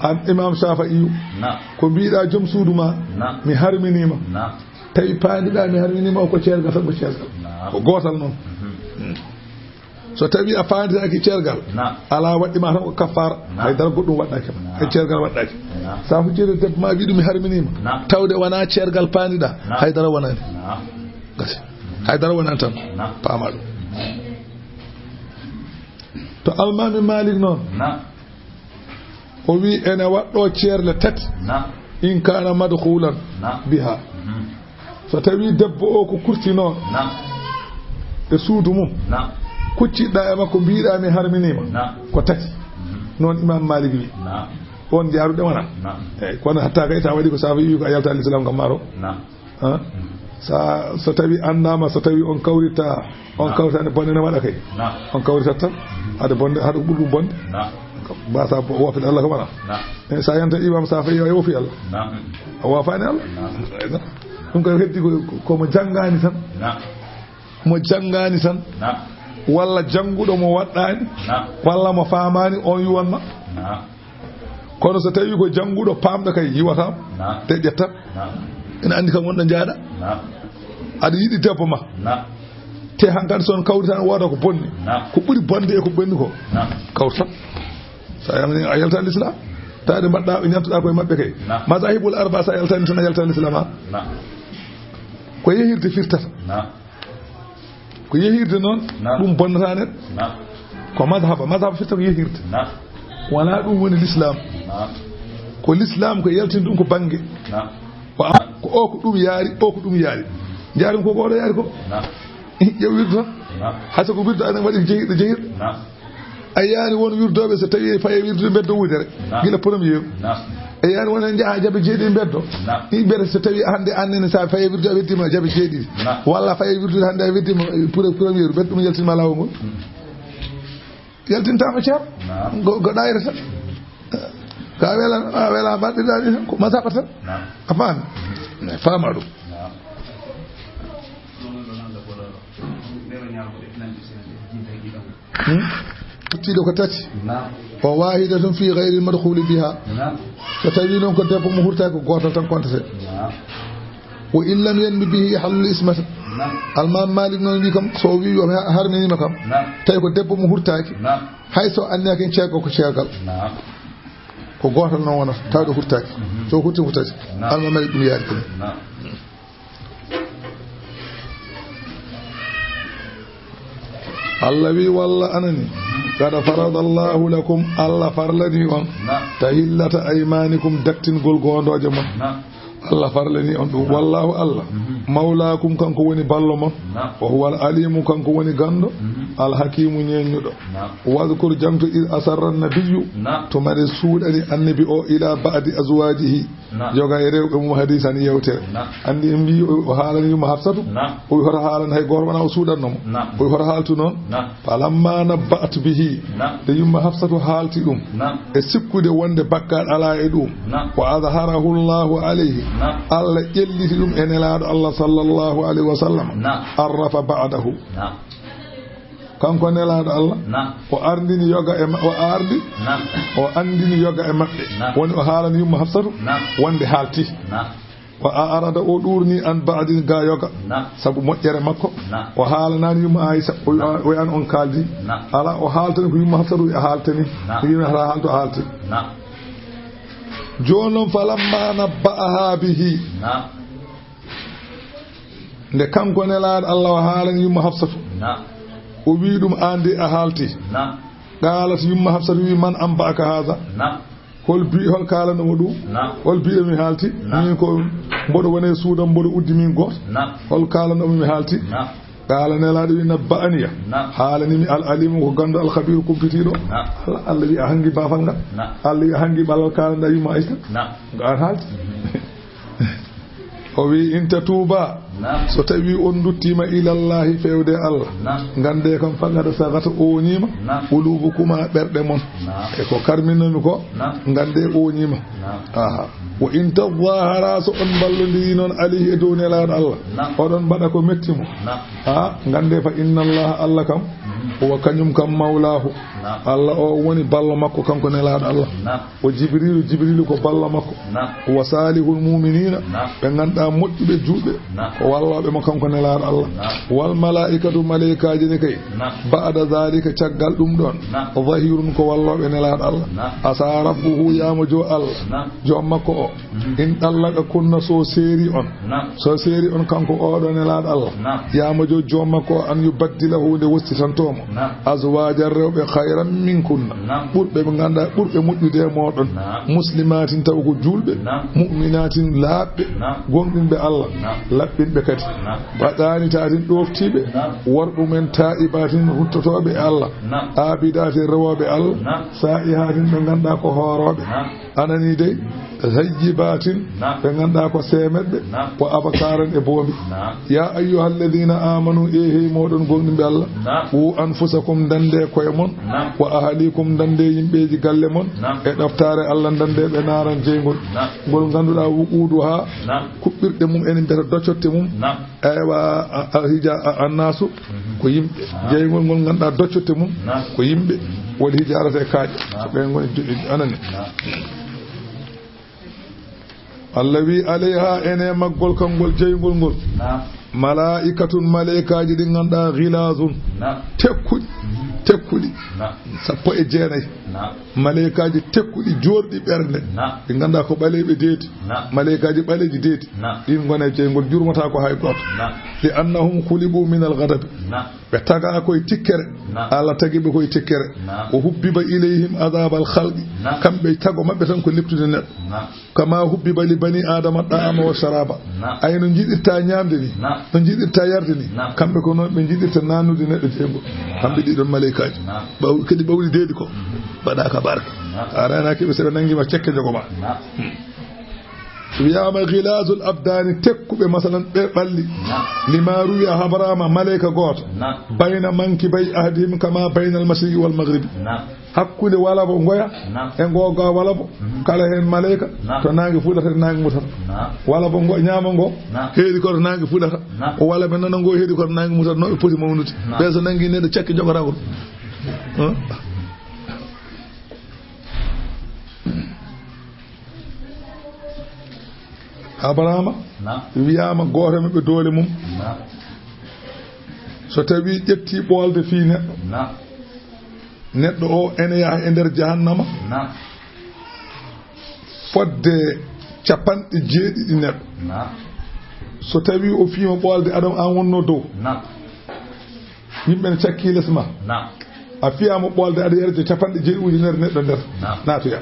An Imaam Saafa'i, نعم. Ko mbiɗa joom suudu ma, نعم. Mi harminima. نعم. Tawi paandiɗa mi harminima o ko ceergal tan, ko ceergal. نعم. Ko gootal noon. Mhm. Hmm. So tawi a paanditaaki ceergal, نعم. Alaa waɗɗi ma tan ko kaffaara, نعم. Hay dara goɗɗum waɗɗaaki ma. نعم. Hay ceergal waɗɗaaki. نعم. Sa hucciri debbo ma wi ɗum mi harminiima. نعم. Tawde wonaa ceergal paandiɗa, نعم. Hay dara wonaani. نعم. Gasi. Hay dara wonaani tan. نعم. Paama ɗum. To Almaami Maalik noon. نعم. O wi ene waɗɗo ceerle tati. نعم. إن كان مدخولا نعم. بها. Mhm. So tawi debbo o ko kurtinoo نعم. E suudu mum. نعم. Kucciɗɗa e makko mbiɗa mi harminiima. نعم. Ko tati. Mhm. Noon Imaam Maalik wi. نعم. On jaaruɗe wona. نعم. Eyi, kono hatta kay sa waɗi ko Saafa'i wi ko a yalta l'islam kam maaro. نعم. Ha? Mhm. Sa, so tawi anndaama, so tawi on kawrita, on نعم. Kawrita ne bonde ne waɗa kay. نعم. On kawrita tan. Mhm. Hade bonde, hade ɓurɗum bonde. نعم. Ba sa bo-, wofin Allah ko wona. نعم. E sa yanta Imaam Saafa'i o wofi Allah. نعم. A wofaani Allah. نعم. Ɗum kay heddi ko, ko mo janngaani tan. نعم. Mo janngaani tan. نعم. Walla jannguɗo mo waɗɗaani. نعم. Walla mo faamaani on yuwan ma. نعم. Kono so tawi ko jannguɗo paamɗo kay yiwata. نعم. Te ƴetta. نعم. Ina anndi kam wonɗo njaaɗa. نعم. Aɗa yiɗi debbo ma. نعم. Te hankadi so on kawri tan wooda ko bonni. نعم. Ko ɓuri bonde e ko bonni ko. نعم. Kawri tan. Sa yamni a yaltan l'islam. Taade mbaɗɗa ɓe ñamtuɗa koye maɓɓe kay. نعم. Mazahibul arba sa yaltani tan a yaltan l'islam ha. نعم. Ko yehirde firtata. نعم. Ko yehirde noon, نعم. Ɗum bonnata neɗɗo. نعم. Ko mazhaba, mazhaba firta ko yehirde. نعم. Wonaa ɗum woni l'islam. نعم. Ko l'islam ko yaltin ɗum ko bannge. نعم. Ko a-, ko o ko ɗum yaari, o ko ɗum yaari. Njaari ko ko oɗo yaari ko. نعم. Ƴeew wirdo tan. نعم. Hay so ko wirdo aɗa waɗi jehirɗo, jehirɗo. نعم. A yiyaani won wirdooɓe so tawi faye wirdude mbeddo wudere. نعم. Gila premier. نعم. A yiyaani won en njaha jabe jeeɗiɗi mbeddo. نعم. Ɗi mbere so tawi hannde an nene sa faye wirdude a weddima jabe jeeɗiɗi. نعم. Walla faye wirdude hannde a weddima, eh, pour-, premier mbeddo ɗum yaltinma laawol ngol. Mm. Yaltintaama ceer. نعم. Go, go ɗaayre tan. Ka wela, a wela mbaɗɗirɗa ɗi tan, ko masaba tan. نعم. A faami? Ne faama ɗum. نعم. Hmm? Tottiiɗo ko tati. نعم. وواحدة في غير المدخول بها. نعم. So tawi noon ko debbo mo hurtaaki ko gootal tan kontete. نعم. وإن لم ينو به حل العصمة. نعم. Almaami Maalik noon wi kam, so o wi yo ha-, harminima kam. نعم. Tawi ko debbo mo hurtaaki. نعم. Hay so anniyaaki en ceergal ko ceergal. نعم. Ko gootal noon wonata, tawde hurtaaki. Mhm. So hurti hurtati. نعم. Almaami Maalik ɗum yaari ɗum. نعم. Allah wi walla anani. قد فرض الله لكم, Allah farlani on. نعم. تحلة أيمانكم, daktingol goondooje mon. نعم. Allah farlani on ɗum. نعم. والله, Allah. Mhm. مولاكم, kanko woni ballo mon. نعم. وهو العليم, kanko woni ganndo. Mhm. الحكيم, ñeeñuɗo. نعم. واذكر, jaŋto, إذ أسر النبي. نعم. Tuma nde suuɗani annabi o إلى بعض أزواجه. Naam. Yoga e rewɓe mum hadiisan yewtere. Naam. Anndi en mbii o, o haalani yumma Hafsatu. Naam. O wi hoto haalan hay gooto wonaa o suuɗanno mo. Naam. O wi hoto haaltu noon. Naam. Falamma nabba'at bihi. Naam. Nde yumma Hafsatu haalti ɗum. Naam. E sikkude wonde bakkaat alaa e ɗum. Naam. Wa azharahu Allahu alayhi. Naam. Allah ƴelliti ɗum e Nelaaɗo Allah sallallahu alayhi wa sallam. Naam. Arrafa ba'dahu. Naam. Kanko Nelaaɗo Allah, naam, o ardini yoga e ma-, o ardi, naam, o anndini yoga e maɓɓe. Naam. Woni o haalani yumma Hafsatu, naam, wonde haalti. Naam. Wa a'rada, o ɗuurni an ba'din ga yoga. Naam. Sabu moƴƴere makko. Naam. O haalanaani yumma Aisha, o, naam, o wi'an on kaaldi. Naam. Alaa, o haaltani ko yumma Hafsatu wi a haaltani. Naam. Ko yumma Hafsatu haaltu a haalti. Naam. Jooni noon, falamma nabba'aha bihi. Naam. Nde kanko Nelaaɗo Allah o haalani yumma Hafsatu, naam, o wii ɗum, "Aan de a haalti." Naam. Qaalat, yumma Hafsatu wii, "Man anba'aka haadha?" Naam. Hol bi-, hol kaalano mo ɗum? Naam. Hol biɗo mi haalti? Naam. Min ko mboɗo woni e suudam, mboɗo uddi min gooto. Naam. Hol kaalano mo mi haalti? Naam. Qaala Nelaaɗo wii, "Nabba'aniya." Naam. Haalani mi al alimu ko ganndo al khabiru kumpitiiɗo. Naam. Allah, Allah wii a hanngi baafal ngal. Naam. Allah wii a hanngi ɓalal kaalanɗa yumma Aisha. Naam. Ko aan haalti. O wii, "In tatuuba." So tawi on nduttiima ilallahi, fewde Allah, ngande kam faqad sagat, ooniima, qulubukuma, ɓerɗe mon. E ko karminomi ko, ngande ooniima. Aha. Wa in tazahara, so on mballondiri noon, alayhi, e dow Nelaaɗo Allah, oɗon mbaɗa ko metti mo. Ha, ngande fa inna Allah, Allah kam, wa kañum kam mawlahu. Allah o woni ballo makko, kanko Nelaaɗo Allah. O Jibrilu, Jibrilu ko ballo makko. Wa salihul mu'minina, ɓe ngannduɗaa moƴƴuɓe juulɓe, ko wallooɓe mo kanko Nelaaɗo Allah. Wal malaa'ikatu, maleykaaji ne kay, ba'da zalika, caggal ɗum ɗon, zahirun, ko wallooɓe Nelaaɗo Allah. Asa rabbuhu, yaama jo Allah, joom makko o, in ɗallaka kunna, so seeri on, so seeri on kanko oɗo Nelaaɗo Allah, yaama jo joom makko o, an yubaddilahu, nde wostitantoo mo, azwajan, rewɓe, khayran minkunna, ɓurɓe, ɓe ngannduɗaa ɓurɓe moƴƴude e mooɗon, muslimatin, taw ko juulɓe, mu'minatin, laaɓɓe, gonɗinɓe Allah, laɓɓinɓe kadi, wa qanitatin, ɗooftiiɓe, worɓe mum en, ta'ibatin, ruttotooɓe e Allah, abidatin, rewooɓe Allah, sa'ihatin, ɓe ngannduɗaa ko hoorooɓe, anani dey, thayyibatin, ɓe ngannduɗaa ko seemedɓe, wa abkaran, e boombi. Ya ayyuhalladhina amanu, e hey mooɗon gonɗinɓe Allah, qu anfusakum, ndande koye mon, wa ahlikum, ndande yimɓeeji galle mon, e ɗoftaare Allah, ndande ɓe naaran jeyngol, ngol ngannduɗaa wuquduha, kuɓɓirɗe mum en, mbiyata doccotte mum, eywa, a, a, hija, a, annaasu, ko yimɓe. Jeyngol ngol ngannduɗaa doccotte mum ko yimɓe, wal hijaarata, e kaaƴe. Ko ɓen ngoni jo-, anani. Allah wi, alayha, ene maggol kangol jeyngol ngol, malaa'ikatun, maleykaaji ɗi ngannduɗaa, ghilazun, tekkuɗi, tekkuɗi, sappo e jeenayi. Maleykaaji tekkuɗi, joorɗi ɓernde. Ɗi ngannduɗaa ko ɓaleeɓe deedi. Maleykaaji ɓaleeji deedi. Ɗin ngona e jeyngol, jurmotaako hay gooto. Li annahum khuliqu min al-ghadabi. Ɓe tagaa koye tikkere. Allah tagi ɓe koye tikkere. Wa hubbiba ilayhim adhabal khalqi. Kamɓe tago maɓɓe tan ko leptude neɗɗo. Kama hubbiba li bani Adama da'ama wa sharaba. Ay no njiɗirta ñaamde ni, no njiɗirta yarde ni, kamɓe ko noon ɓe njiɗirta nanude neɗɗo jeyngol. Kamɓe ɗiɗon maleykaaji. Ɓaw-, kadi ɓawli deedi ko. Mbaɗa ka barke. A reenaaki ɓe, so ɓe nanngiima cekke, njogoma. Wiyaama ghilazul abdani, tekkuɓe, masalan, ɓe ɓalli. Lima ruwiya, habarama maleyka gooto. Bayna mankibay ahadihim kama baynal mashriqi wal maghribi. Hakkunde walabo ngoya e ngoga walabo, kala heen maleyka to naange fuɗata, naange mutata. Walabo ngo, ñaamo ngo, heedi ko to naange fuɗata. O walabo nano ngo, heedi ko to naange mutata. No ɓe poti mawnude. Ɓe so nanngi neɗɗo, cakki jogotagol. Habarama, wiyaama gooto e maɓɓe doole mum. So tawi ƴetti ɓoolde fii neɗɗo, neɗɗo o ene yaha e nder jahannama fodde capanɗe jeeɗiɗi neɗɗo. So tawi o fiima ɓoolde, aɗa, an wonno dow. Yimɓe ne cakki les ma. A fiyaama ɓoolde, aɗa yarja capanɗe jeeɗi ujunere neɗɗo nder. Naatoya.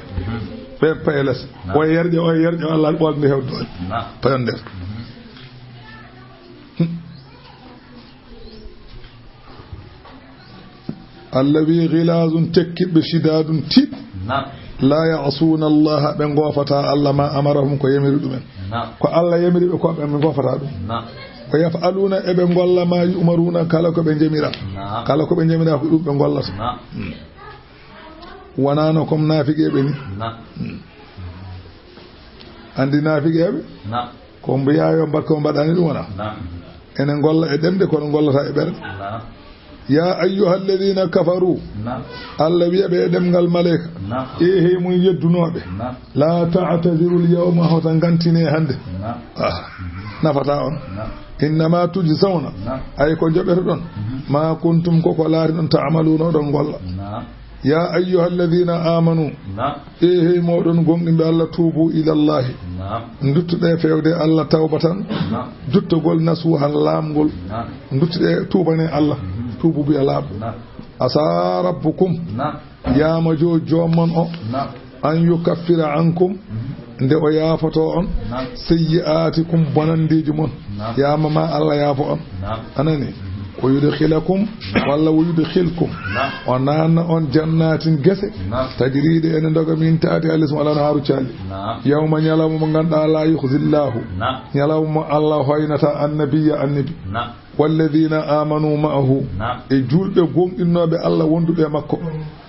Ɓe paye les. O yarja, o yarja, Allah ɓoolde nde heewa doole. Payon nder. Allah wi, ghilazun, tekkiɓe, shidadun, tiiɗ. La ya'suna Allah, ɓe ngoofata Allah, ma amarahum, ko yamiri ɗumen. Ko Allah yamiri ɓe ko, ɓe ngoofata ɗum. Wa yaf'aluna, eɓe ngolla, ma yu'maruna, kala ko ɓe jamira. Kala ko ɓe jamira ko ɗum ɓe ngollata. Wonano comme naafiqeeɓe ni. Andi naafiqeeɓe? Ko mbiya yo mbaɗ, ko mbaɗani ɗum wona. Ene ngolla e ɗemɗe, kono ngollata e ɓerɗe. Ya ayyuhalladhina kafaru. Allah wiya ɓe e ɗemngal maleyka. E hey mon yeddunooɓe. La ta'tazirul yawma, hota ngantine hannde. Ah, nafata on. Innama tujzawna, ay ko joɓetoɗon. Ma kuntum, koko laatiɗon, ta'maluna, oɗon ngolla. Ya ayyuhalladhina amanu. E hey mooɗon gonɗinɓe Allah, tuubu ilallahi. Nduttuɗe fewde Allah tawbatan. Duttugol nasuhan, laamgol. Nduttuɗe tuubane Allah. Tuubu biya laaɓɗo. Asa rabbukum. Yaama jo joom mon o. An yukaffira ankum. Nde o yaafoto on. Sayyi'atikum, bonandeeji mon. Yaama ma Allah yaafo on. Anani? Wa yudkhilakum, walla wa yudkhilkum. Naam. O naanna on jannatin gese. Naam. Tajri ɗe ene ndoga min tahtiha al-anhaaru caali. Naam. Yawma ñalawma mo ngannduɗaa la yukhzi Llahu. Naam. Ñalawma mo Allah hoynata annabiya annabi. Naam. Walladhina amanu ma'ahu. Naam. E julɓe gomɗinnooɓe Allah wonduɓe e makko.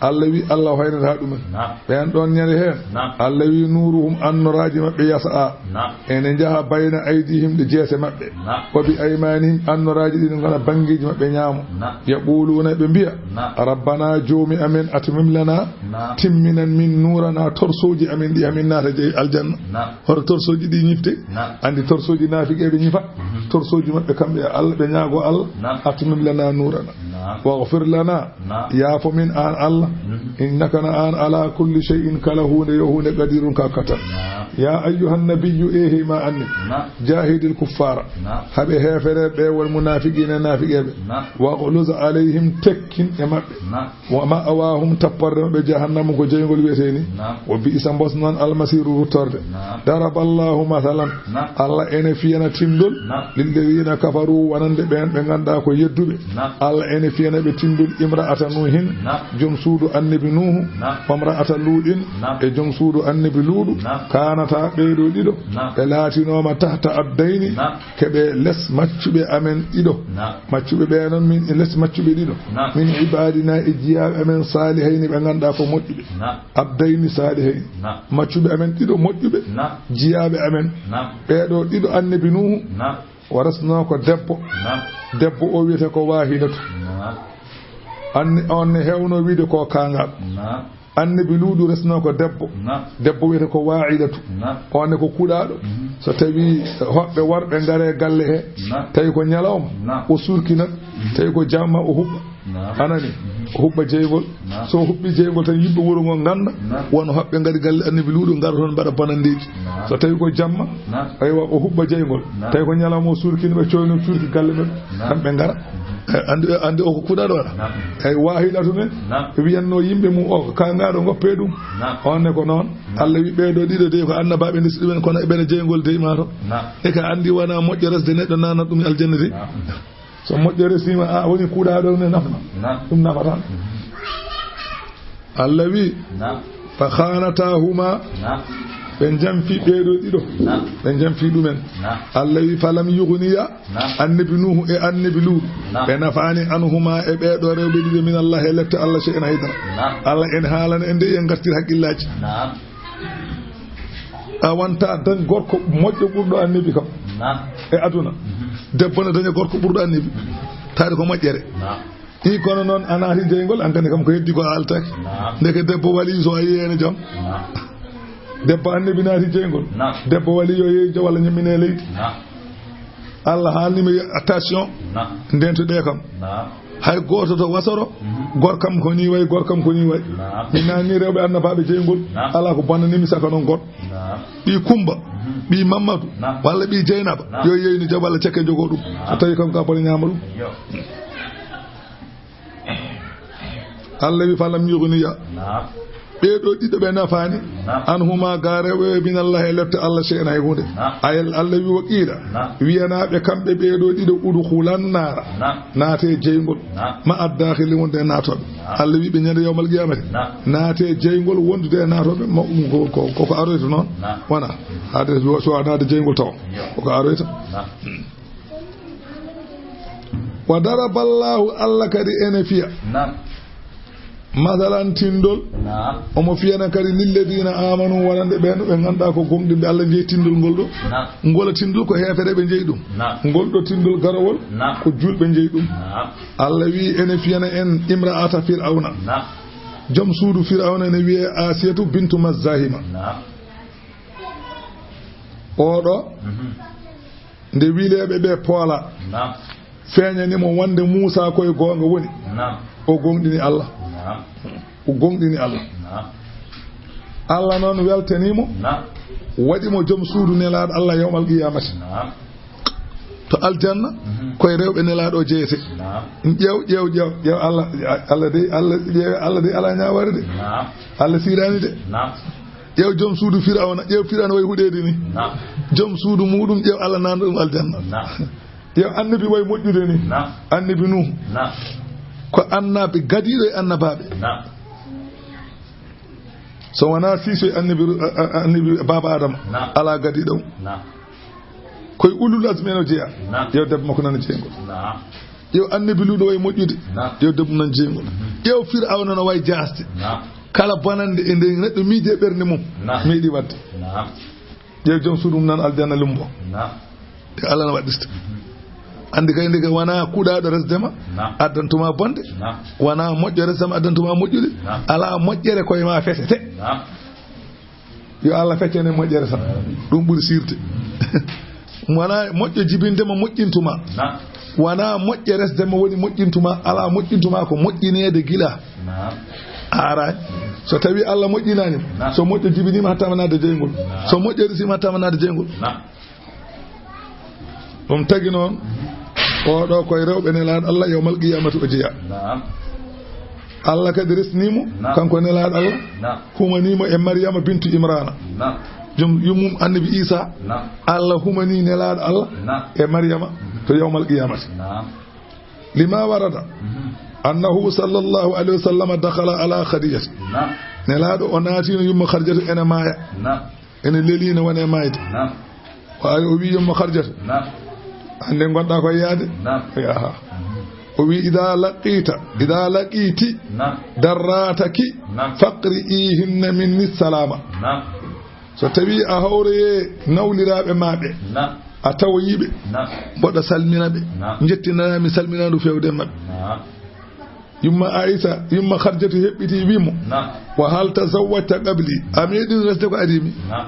Allah wi Allah hoynata ɗumen. Naam. Ɓen ɗon ñande heen. Naam. Allah wi nuruhum annoraaji maɓɓe yas'a. Naam. Ene njaha bayna aydihim ɗe jeese maɓɓe. Naam. Wa bi aymanihim annoraaji ɗin ngona banngeeji maɓɓe ñaamo. Naam. Yaquluna ɓe mbiya. Naam. Rabbana joomi amen atmim lana. Naam. Timminan min nurana torsooji amen ɗi amin naata jeyi aljanna. Naam. Hoto torsooji ɗi ñifte. Naam. Andi torsooji naafiqeeɓe ñifa. Mhm. Torsooji maɓɓe kamɓe e Allah ɓe ñaago Allah. Naam. Atmim lana nurana. Naam. Waghfir lana. Naam. Yaafo min aan Allah. Mhm. Innaka na aan ala kulli shay'in kala huunde yo huunde qadirun ka katan. Naam. Ya ayyuhan nabiyyu e hima anni. Naam. Jahidil kuffara. Naam. Haɓe heefereɓe ɓe won munafiqina e naafiqeeɓe. Naam. Waghluz alayhim tekkin e maɓɓe. Naam. Wa ma'wahum tapporde maɓɓe jahannama ko jeyngol wiyetee ni. Naam. Wa bi'sa mbos noon almasiru ruttorde. Naam. Daraballahu masalan. Naam. Allah ene fiyana tindol. Naam. Lilladhina kafaru wonande ɓeen ɓe ngannduɗaa ko yedduɓe. Naam. Allah ene fiyana ɓe tindol imra'ata Nuhin. Naam. Joom suudu annabi Nuhu. Naam. Wa imra'ata Lutin. Naam. E joom suudu annabi Luuɗu. Naam. Kanata ɓeeɗo ɗiɗo. Naam. Ɓe laatinooma tahta abdayni. Naam. Keɓe les maccuɓe amen ɗiɗo. Naam. Maccuɓe ɓe noon min e les maccuɓe ɗiɗo. Naam. Min ibadina e jiyaaɓe amen salihayni ɓe ngannduɗaa ko moƴƴuɓe. Naam. Abdayni salihayni. Naam. Maccuɓe amen ɗiɗo moƴƴuɓe. Naam. Jiyaaɓe amen. Naam. Ɓeeɗo ɗiɗo annabi Nuhu. Naam. O resno ko debbo. Naam. Debbo o wiyete ko Wahilatu. Naam. Anni on ne hewno wiide ko kangal. Naam. Annabi Luuɗu resno ko debbo. Naam. Debbo wiyete ko Waa'ilatu. Naam. On ne ko kuɗaaɗo. Mhm. So tawi hoɓɓe worɓe ngare galle he, naam, tawi ko ñalawma, naam, o surkinat. Mhm. Tawi ko jamma o huɓɓa. Naam. Anani? Mhm. O huɓɓa jeyngol. Naam. So o huɓɓi jeyngol tan yimɓe wuro ngo ngannda, naam, won hoɓɓe ngari galle annabi Luuɗu ngara toon mbaɗa bonanndeeji. Naam. So tawi ko jamma, naam, aywa, o huɓɓa jeyngol. Naam. Tawi ko ñalawma o surkini ɓe coyno curki galle men. Naam. Kamɓe ngara. Mhm. Eh, andi, andi o ko kuɗaaɗo waɗa. Naam. Eyyi, Waahilatu ne, naam, wiyatno yimɓe mum o ko kangaaɗo ngoppe ɗum. Naam. On ne ko noon. Naam. Allah wi ɓeeɗo ɗiɗo dey ko annabaaɓe ndesi ɗumen kono eɓena jeyngol dey maato. Naam. E ka andi wona moƴƴo resde neɗɗo naana ɗum aljanna dey. Naam. So moƴƴo resiima a woni kuɗaaɗo ne nafna. Naam. Ɗum nafata. Mhm. Allah wi, naam, fa khanatahuma, naam, ɓe jamfi ɓeeɗo ɗiɗo. Naam. Ɓe jamfi ɗumen. Naam. Allah wi falam yughniya, naam, annabi Nuhu e annabi Luuɗu, naam, ɓe nafaani anhuma e ɓeeɗo rewɓe ɗiɗo min Allah e lette Allah shay'an haydara. Naam. Allah ene haalana en de en ngartir haqqillaaji. Naam. A wonta dañ gorko moƴƴo ɓurɗo annabi kam. Naam. E aduna. Mhm. Debbo ne daña gorko ɓurɗo annabi. Mhm. Taade ko moƴƴere. Naam. I kono noon a naati jeyngol, an kadi kam ko heddi ko a altaaki. Naam. Ndeke debbo wali so a yiyeene jam. Naam. Debbo annabi naati jeyngol. Naam. Debbo wali yo yeejo walla ñammine leydi. Naam. Allah haalni mi attention. Naam. Ndento ɗe kam. Naam. Hay gooto to wasoro, mhm, gorkam ko ni way, gorkam ko ni way. Naam. Mi naani rewɓe annabaaɓe jeyngol. Naam. Alaa ko bonnani mi saka noon goɗɗo. Naam. Ɓii Kumba, mhm, ɓii Mammadu, naam, walla ɓii Jeynaba, naam, yo yeynu jam walla cekke jogoo ɗum. Naam. So tawi kam ka bone ñaama ɗum. Yo. Allah wi falam yughniya. Naam. Ɓeeɗo ɗiɗo ɓe nafaani. Naam. Anhuma ga rewɓe ɓe min Allah e lette Allah shay'an hay huunde. Naam. Ayel Allah wi wa qiila. Naam. Wiyanaaɓe kamɓe ɓeeɗo ɗiɗo udkhulan naara. Naam. Naate jeyngol. Naam. Ma addakhili wonde naatooɓe. Naam. Allah wi ɓe ñande yawmal qiyamati. Naam. Naate jeyngol wondude e naatooɓe. Mo-, ko, ko, ko, ko aroyta noon. Naam. Wona. Haade so, so a naata jeyngol taw. Yo. Ko, ko aroyta. Naam. Wa daraballahu, Allah kadi ene fiya. Naam. Masalan tindol. Naam. Omo fiyana kadi lilladina amanu, wonande ɓen ɓe ngannduɗaa ko gomɗinɓe Allah, jeyi tindol ngol ɗo. Naam. Ngol tindol ko heefereɓe jeyi ɗum. Naam. Ngol ɗo tindol garawol, naam, ko julɓe jeyi ɗum. Naam. Allah wi ene fiyana en imra'ata Fir'auna. Naam. Joom suudu Fir'auna ene wiye Asiyatu bintu Mazahima. Naam. Oɗo. Mhm. Nde wileeɓe ɓe poola, naam, feeñani mo wonde Muusa koye goonga woni, naam, o gomɗini Allah. Naam. O gomɗini Allah. Naam. Allah noon weltanii mo, naam, waɗi mo joom suudu nelaaɗo Allah yawmal qiyamati. Naam. To aljanna, mhm, koye rewɓe nelaaɗo o jeyete. Naam. Ƴeew, ƴeew, ƴeew, ƴeew Allah, Allah dey, Allah, ƴeew Allah dey alaa ñaawaare de. Naam. Allah siiraani de. Naam. Ƴeew joom suudu Firawna, ƴeew Firawna wayi huɗeede ni. Naam. Joom suudu muɗum, ƴeew Allah naatna ɗum aljanna. Naam. Yo annabi way moƴƴude ni. Naam. Annabi Nuhu. Naam. Ko annabi gadiiɗo e annabaaɓe. Naam. So wonaa siiso e annabi, a, a, annabi baaba Adama. Naam. Alaa gadiiɗo. Naam. Koye ulul azmi en o jeyaa. Naam. Yo debbo makko nana jeygol. Naam. Yo annabi Luuɗo way moƴƴude. Naam. Yo debbo nan jeygol. Mhm. Yo Firawna no way jaasde. Naam. Kala bonannde e nder neɗɗo miije ɓernde mum. Naam. Meeɗi waɗde. Naam. Yo joom suudu mum nan aljanna lumbo. Naam. Te Allah no waɗɗista. Mhm. Anndi kay ndeke wonaa kuuɗaaɗo resde ma, naam, addantuma bonde. Naam. Wonaa moƴƴo resde ma, addantuma moƴƴude. Naam. Alaa moƴƴere koye ma fesete. Naam. Yo Allah feccane moƴƴere tan. Ɗum ɓuri siirde. Wonaa moƴƴo jibinde ma moƴƴintuma. Naam. Wonaa moƴƴo resde ma woni moƴƴintuma. Alaa moƴƴintuma ko moƴƴineede gila. Naam. A araani. So tawi Allah moƴƴinaani, naam, so moƴƴo jibiniima hatta ma naade jeyngol. Naam. So moƴƴo resiima hatta ma naade jeyngol. Naam. Ɗum tagi noon, oɗo koye rewɓe nelaaɗo Allah, yawmal qiyamati o jeyaa. Naam. Allah kadi resnii mo, naam, kanko nelaaɗo Allah, naam, humanii mo e Maryama bintu Imrana. Naam. Joom yummum annabi Isa, naam, Allah humanii nelaaɗo Allah, naam, e Maryama, mhm, to yawmal qiyamati. Naam. Lima warada, mhm, annahu sallallahu alayhi wa sallam dakhala ala Khadijata. Naam. Nelaaɗo o naatino yumma Khadijata ene maaya. Naam. Ene lelii ne wone maayde. Naam. O ari o wii yumma Khadijata. Naam. Hannde ngonɗaa ko yaade? Naam. Yaha. Mhm. O wii, "Ida laqita, ida laqiti, naam, darrataki, naam, faqri'ihinna minni salama." Naam. So tawi a hawroye nawliraaɓe ma ɓe, naam, a tawoyi ɓe, naam, mboɗa salmina ɓe, naam, njettinanami salminaandu feewde maɓɓe. Naam. Yumma Aisa, yumma Khadijatu heɓɓiti wimo, naam, "Wa hal tazawwajta qabli? A meeɗino resde ko adimi?" Naam.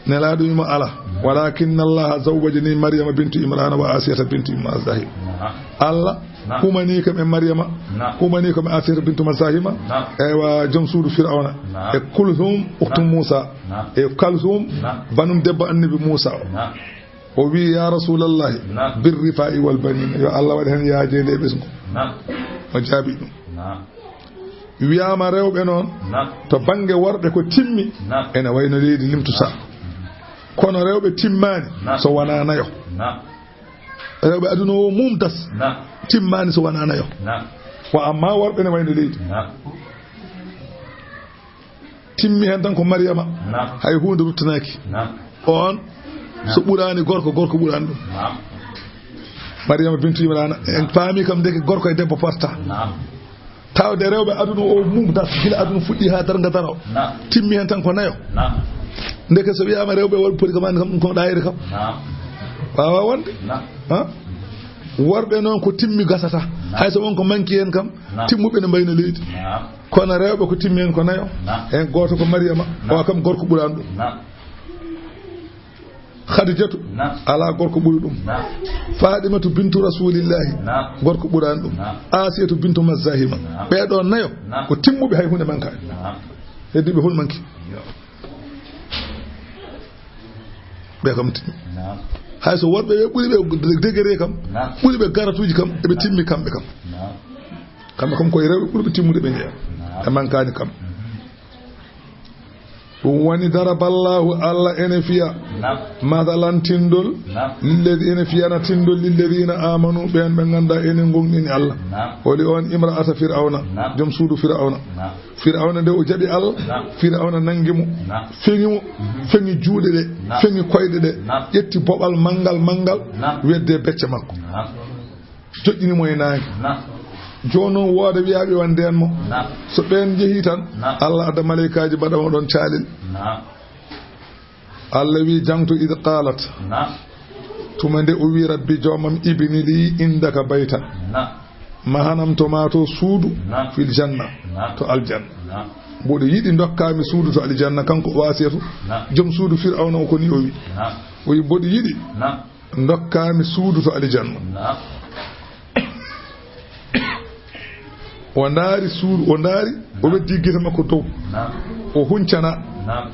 Nelaaɗo wimo, "Ala. Walakinna Allaha zawwajani Maryama bintu Imrana wa Asiyata bintu Mazahim." Naam. Allah, naam, humanii kam e Maryama, naam, humanii kam e Asiyata bintu Mazahima, naam, eywa, joom suudu Firawna, naam, e Kulthum ukhtu, naam, Musa, naam, e Kalthum, naam, banum debbo annabi Musa o. Naam. O wii, "Ya Rasulallahi, naam, birrifa'i wal banina, yo Allah waɗ heen yaajeende e ɓesngu." Naam. O jaabi ɗum. Naam. Wiyaama rewɓe noon, naam, to bannge worɓe ko timmi, naam, ene wayno leydi limtusa. Kono rewɓe timmaani, naam, so wonaa nayo. Naam. Rewɓe aduna o mum das, naam, timmaani so wonaa nayo. Naam. Wa amma worɓe ne wayno leydi. Naam. Timmi heen tan ko Maryama. Naam. Hay huunde ruttanaaki. Naam. On, naam, so ɓuraani gorko, gorko ɓuraani ɗum. Naam. Maryama bintu Imrana, en paami kam ndeke gorko e debbo potta. Naam. Tawde rewɓe aduna o mum das, gila aduna fuɗɗi haa darnga daro. Naam. Timmi heen tan ko nayo. Naam. Ndeke so wiyaama rewɓe won poti kam, an kam ɗum ko ɗaayiri kam. Naam. Waawa wonde. Naam. Ha? Worɓe noon ko timmi gasata. Naam. Hay so won ko manki heen kam, naam, timmuɓe ne mbayna leydi. Naam. Kono rewɓe ko timmi heen ko nayo. Naam. Heen gooto ko Maryama. Naam. O kam gorko ɓuraani ɗum. Naam. Khadijatu, naam, alaa gorko ɓuri ɗum. Naam. Fatimatu bintu Rasulillahi, naam, gorko ɓuraani ɗum. Naam. Asiyatu bintu Mazahima. Naam. Ɓee ɗoo nayo, naam, ko timmuɓe, hay huunde mankaani. Naam. Heddiiɓe hol manki? Yo. Ɓe kam timmi. Naam. Hay so worɓe ɓe ɓuri ɓe degré kam, naam, ɓuri ɓe garatuuji kam, eɓe timmi kamɓe kam. Naam. Kamɓe kam koye rewɓe ɓurɓe timmude ɓe njeya. Naam. Ɓe mankaani kam. Mhm. Ɗum woni daraballahu, Allah ene fiya, naam, masalan tindol, naam, lilladi, ene fiyana tindol lilladina amanu, ɓeen ɓe ngannda ene ngongɗini Allah. Naam. Holi on? Imra'ata Fir'awna, naam, joom suudu Fir'awna. Naam. Fir'awna nde o jaɓi Allah, naam, Fir'awna nangi mo, naam, feŋi mo, mhm, feŋi juuɗe ɗe, naam, feŋi koyɗe ɗe, naam, ƴetti boɓal manngal manngal, naam, wedde becce makko. Naam. Joƴƴini mo e naange. Naam. Jooni noon wooda wiyaaɓe wan ndeen mo. Naam. So ɓeen njehii tan, naam, Allah adda maleykaaji mbaɗa mo ɗoon caalel. Naam. Allah wi, jangto, id qalat. Naam. Tuma nde o wi, rabbi, joomam, ibni li indaka baytan. Naam. Mahanam to ma to suudu, naam, fil janna, naam, to aljanna. Naam. Mboɗo yiɗi ndokkaami suudu to aljanna, kanko o Asiyatu, naam, joom suudu Fir'awna o, ko ni o wi. Naam. O wi, mboɗo yiɗi, naam, ndokkaami suudu to aljanna. Naam. O ndaari suudu, o ndaari, o, naam, weddi gite makko dow. Naam. O huncana. Naam.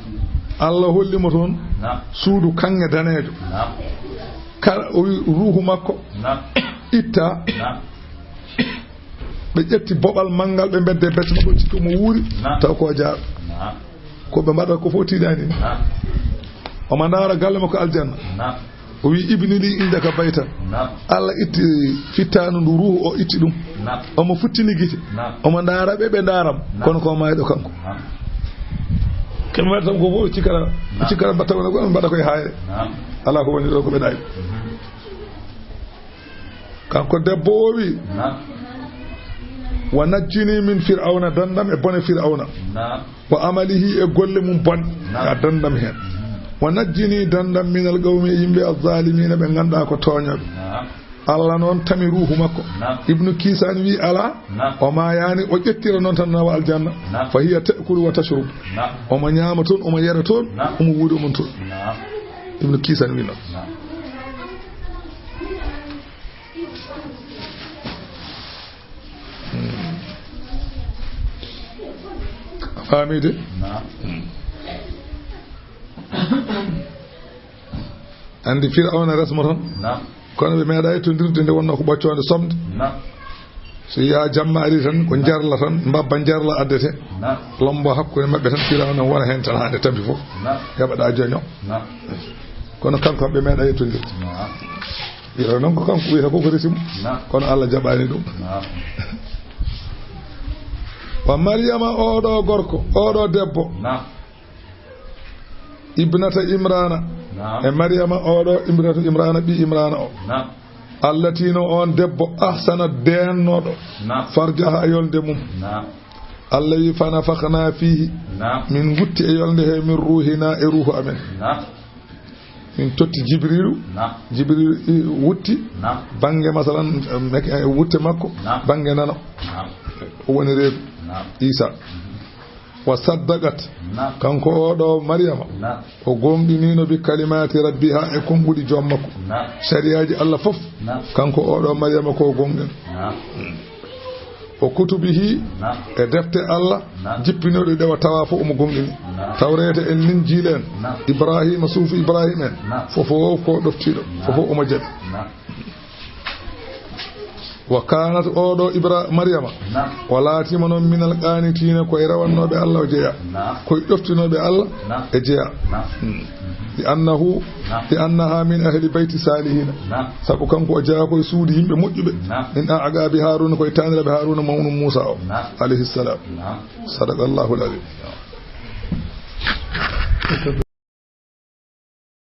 Allah holli mo toon, naam, suudu kaŋŋe daneejo. Naam. Kala o wi ruuhu makko, naam, itta. Naam. Ɓe ƴetti boɓal manngal, ɓe mbedde becce makko, cikka mo wuuri, naam, taw ko jaaɗo. Naam. Ko ɓe mbaɗa ko fof tiiɗaani. Naam. Omo ndaara galle makko aljanna. Naam. O wi, "Ibni li indaka baytan." Naam. Allah itti fittaandu ndu ruuhu o itti ɗum. Naam. Omo futtini gite. Naam. Omo ndaara ɓe, ɓe ndaara mo. Naam. Kono ko maayɗo kanko. Naam. Ken mbaɗata ko fof cikkata, naam, cikkata mbatta wona ko mbaɗa koye haayre. Naam. Alaa ko woni ɗo ko ɓe ɗaay. Mhm. Kanko debbo o wi, naam, "Wa najjini min Fir'awna, dandam e bone Fir'awna." Naam. "Wa amalihi, e golle mum bonɗe." Naam. "A dandam heen." Mhm. "Wa najjini, dandam, minal qawmi, e yimɓe, azzaalimiina, ɓe ngannduɗaa ko tooñooɓe." Naam. Allah noon tami ruuhu makko. Naam. Ibnu Kisan wi, "Alaa." Naam. O maayaani, o ƴettira noon tan nawa aljanna. Naam. "Fa hiya ta'kulu wa tashrub." Naam. Omo ñaama toon, omo yara toon, naam, omo wuuda mum toon. Naam. Ibnu Kisan wi noon. Naam. Hmm. A faami de? Naam. Hmm. Anndi Fir'awna resmo tan. Naam. Kono ɓe meeɗaa yettondirde nde wonnoo ko ɓoccoonde somde. Naam. So yaha jamma ari tan, ko njarla tan, mbabba njarla addete. Naam. Lombo hakkunde maɓɓe tan, Fir'awna wona heen tan haa nde tampi fof. Naam. Heɓa ɗa joño. Naam. Kono kanko ɓe meeɗaa yettondirde. Naam. Wiyata noon ko kanko wiyata ko ko resi mo. Naam. Kono Allah jaɓaani ɗum. Naam. Wa Maryama, oɗo gorko, oɗo debbo. Naam. Ibnata Imrana. Naam. E Maryama oɗo, Ibnata Imrana, ɓii Imrana o. Naam. Allati no on debbo, ahsana deennoɗo. Naam. Farjaha yolde mum. Naam. Allah wi, "Fa nafakhna fihi." Naam. Min wutti e yolde he min ruuhina e ruuhu amen. Naam. Min totti Jibrilu. Naam. Jibrilu i, wutti. Naam. Bange masalan, em, mek-, e wutte makko. Naam. Bange nano. Naam. O woni reedu. Naam. Isa. Mhm. Wa saddaqat. Naam. Kanko oɗo Maryama. Naam. O gomɗinino bi kalimaati rabbiha e konguɗi joom makko. Naam. Sariyaji Allah fof. Naam. Kanko oɗo Maryama ko gomɗen. Naam. O kutubihi, naam, e defte Allah, naam, jippinoɗe ɗe o tawa fof omo gomɗini. Naam. Tawreeta en, Linjiila en, naam, Ibrahima, suufu Ibrahima en, naam, fof fof ko ɗoftiɗo, naam, fof fof omo jaɓi. Naam. Wa kanat, oɗo Ibra-, Maryama, naam, o laatima noon minal qanitiina, koye rewannooɓe Allah o jeya, naam, koye ɗoftinooɓe Allah, naam, e jeya. Naam. Hmm. Li annahu, naam, li annaha min ahli bayti salihina. Naam. Sabu kanko o jeyaa ko e suudu yimɓe moƴƴuɓe. Naam. Min aqabi Haruna, ko e taaniraaɓe Haruna mawnu Muusa o. Naam. Alayhi salam. Naam. Sadaqallahu al-azim.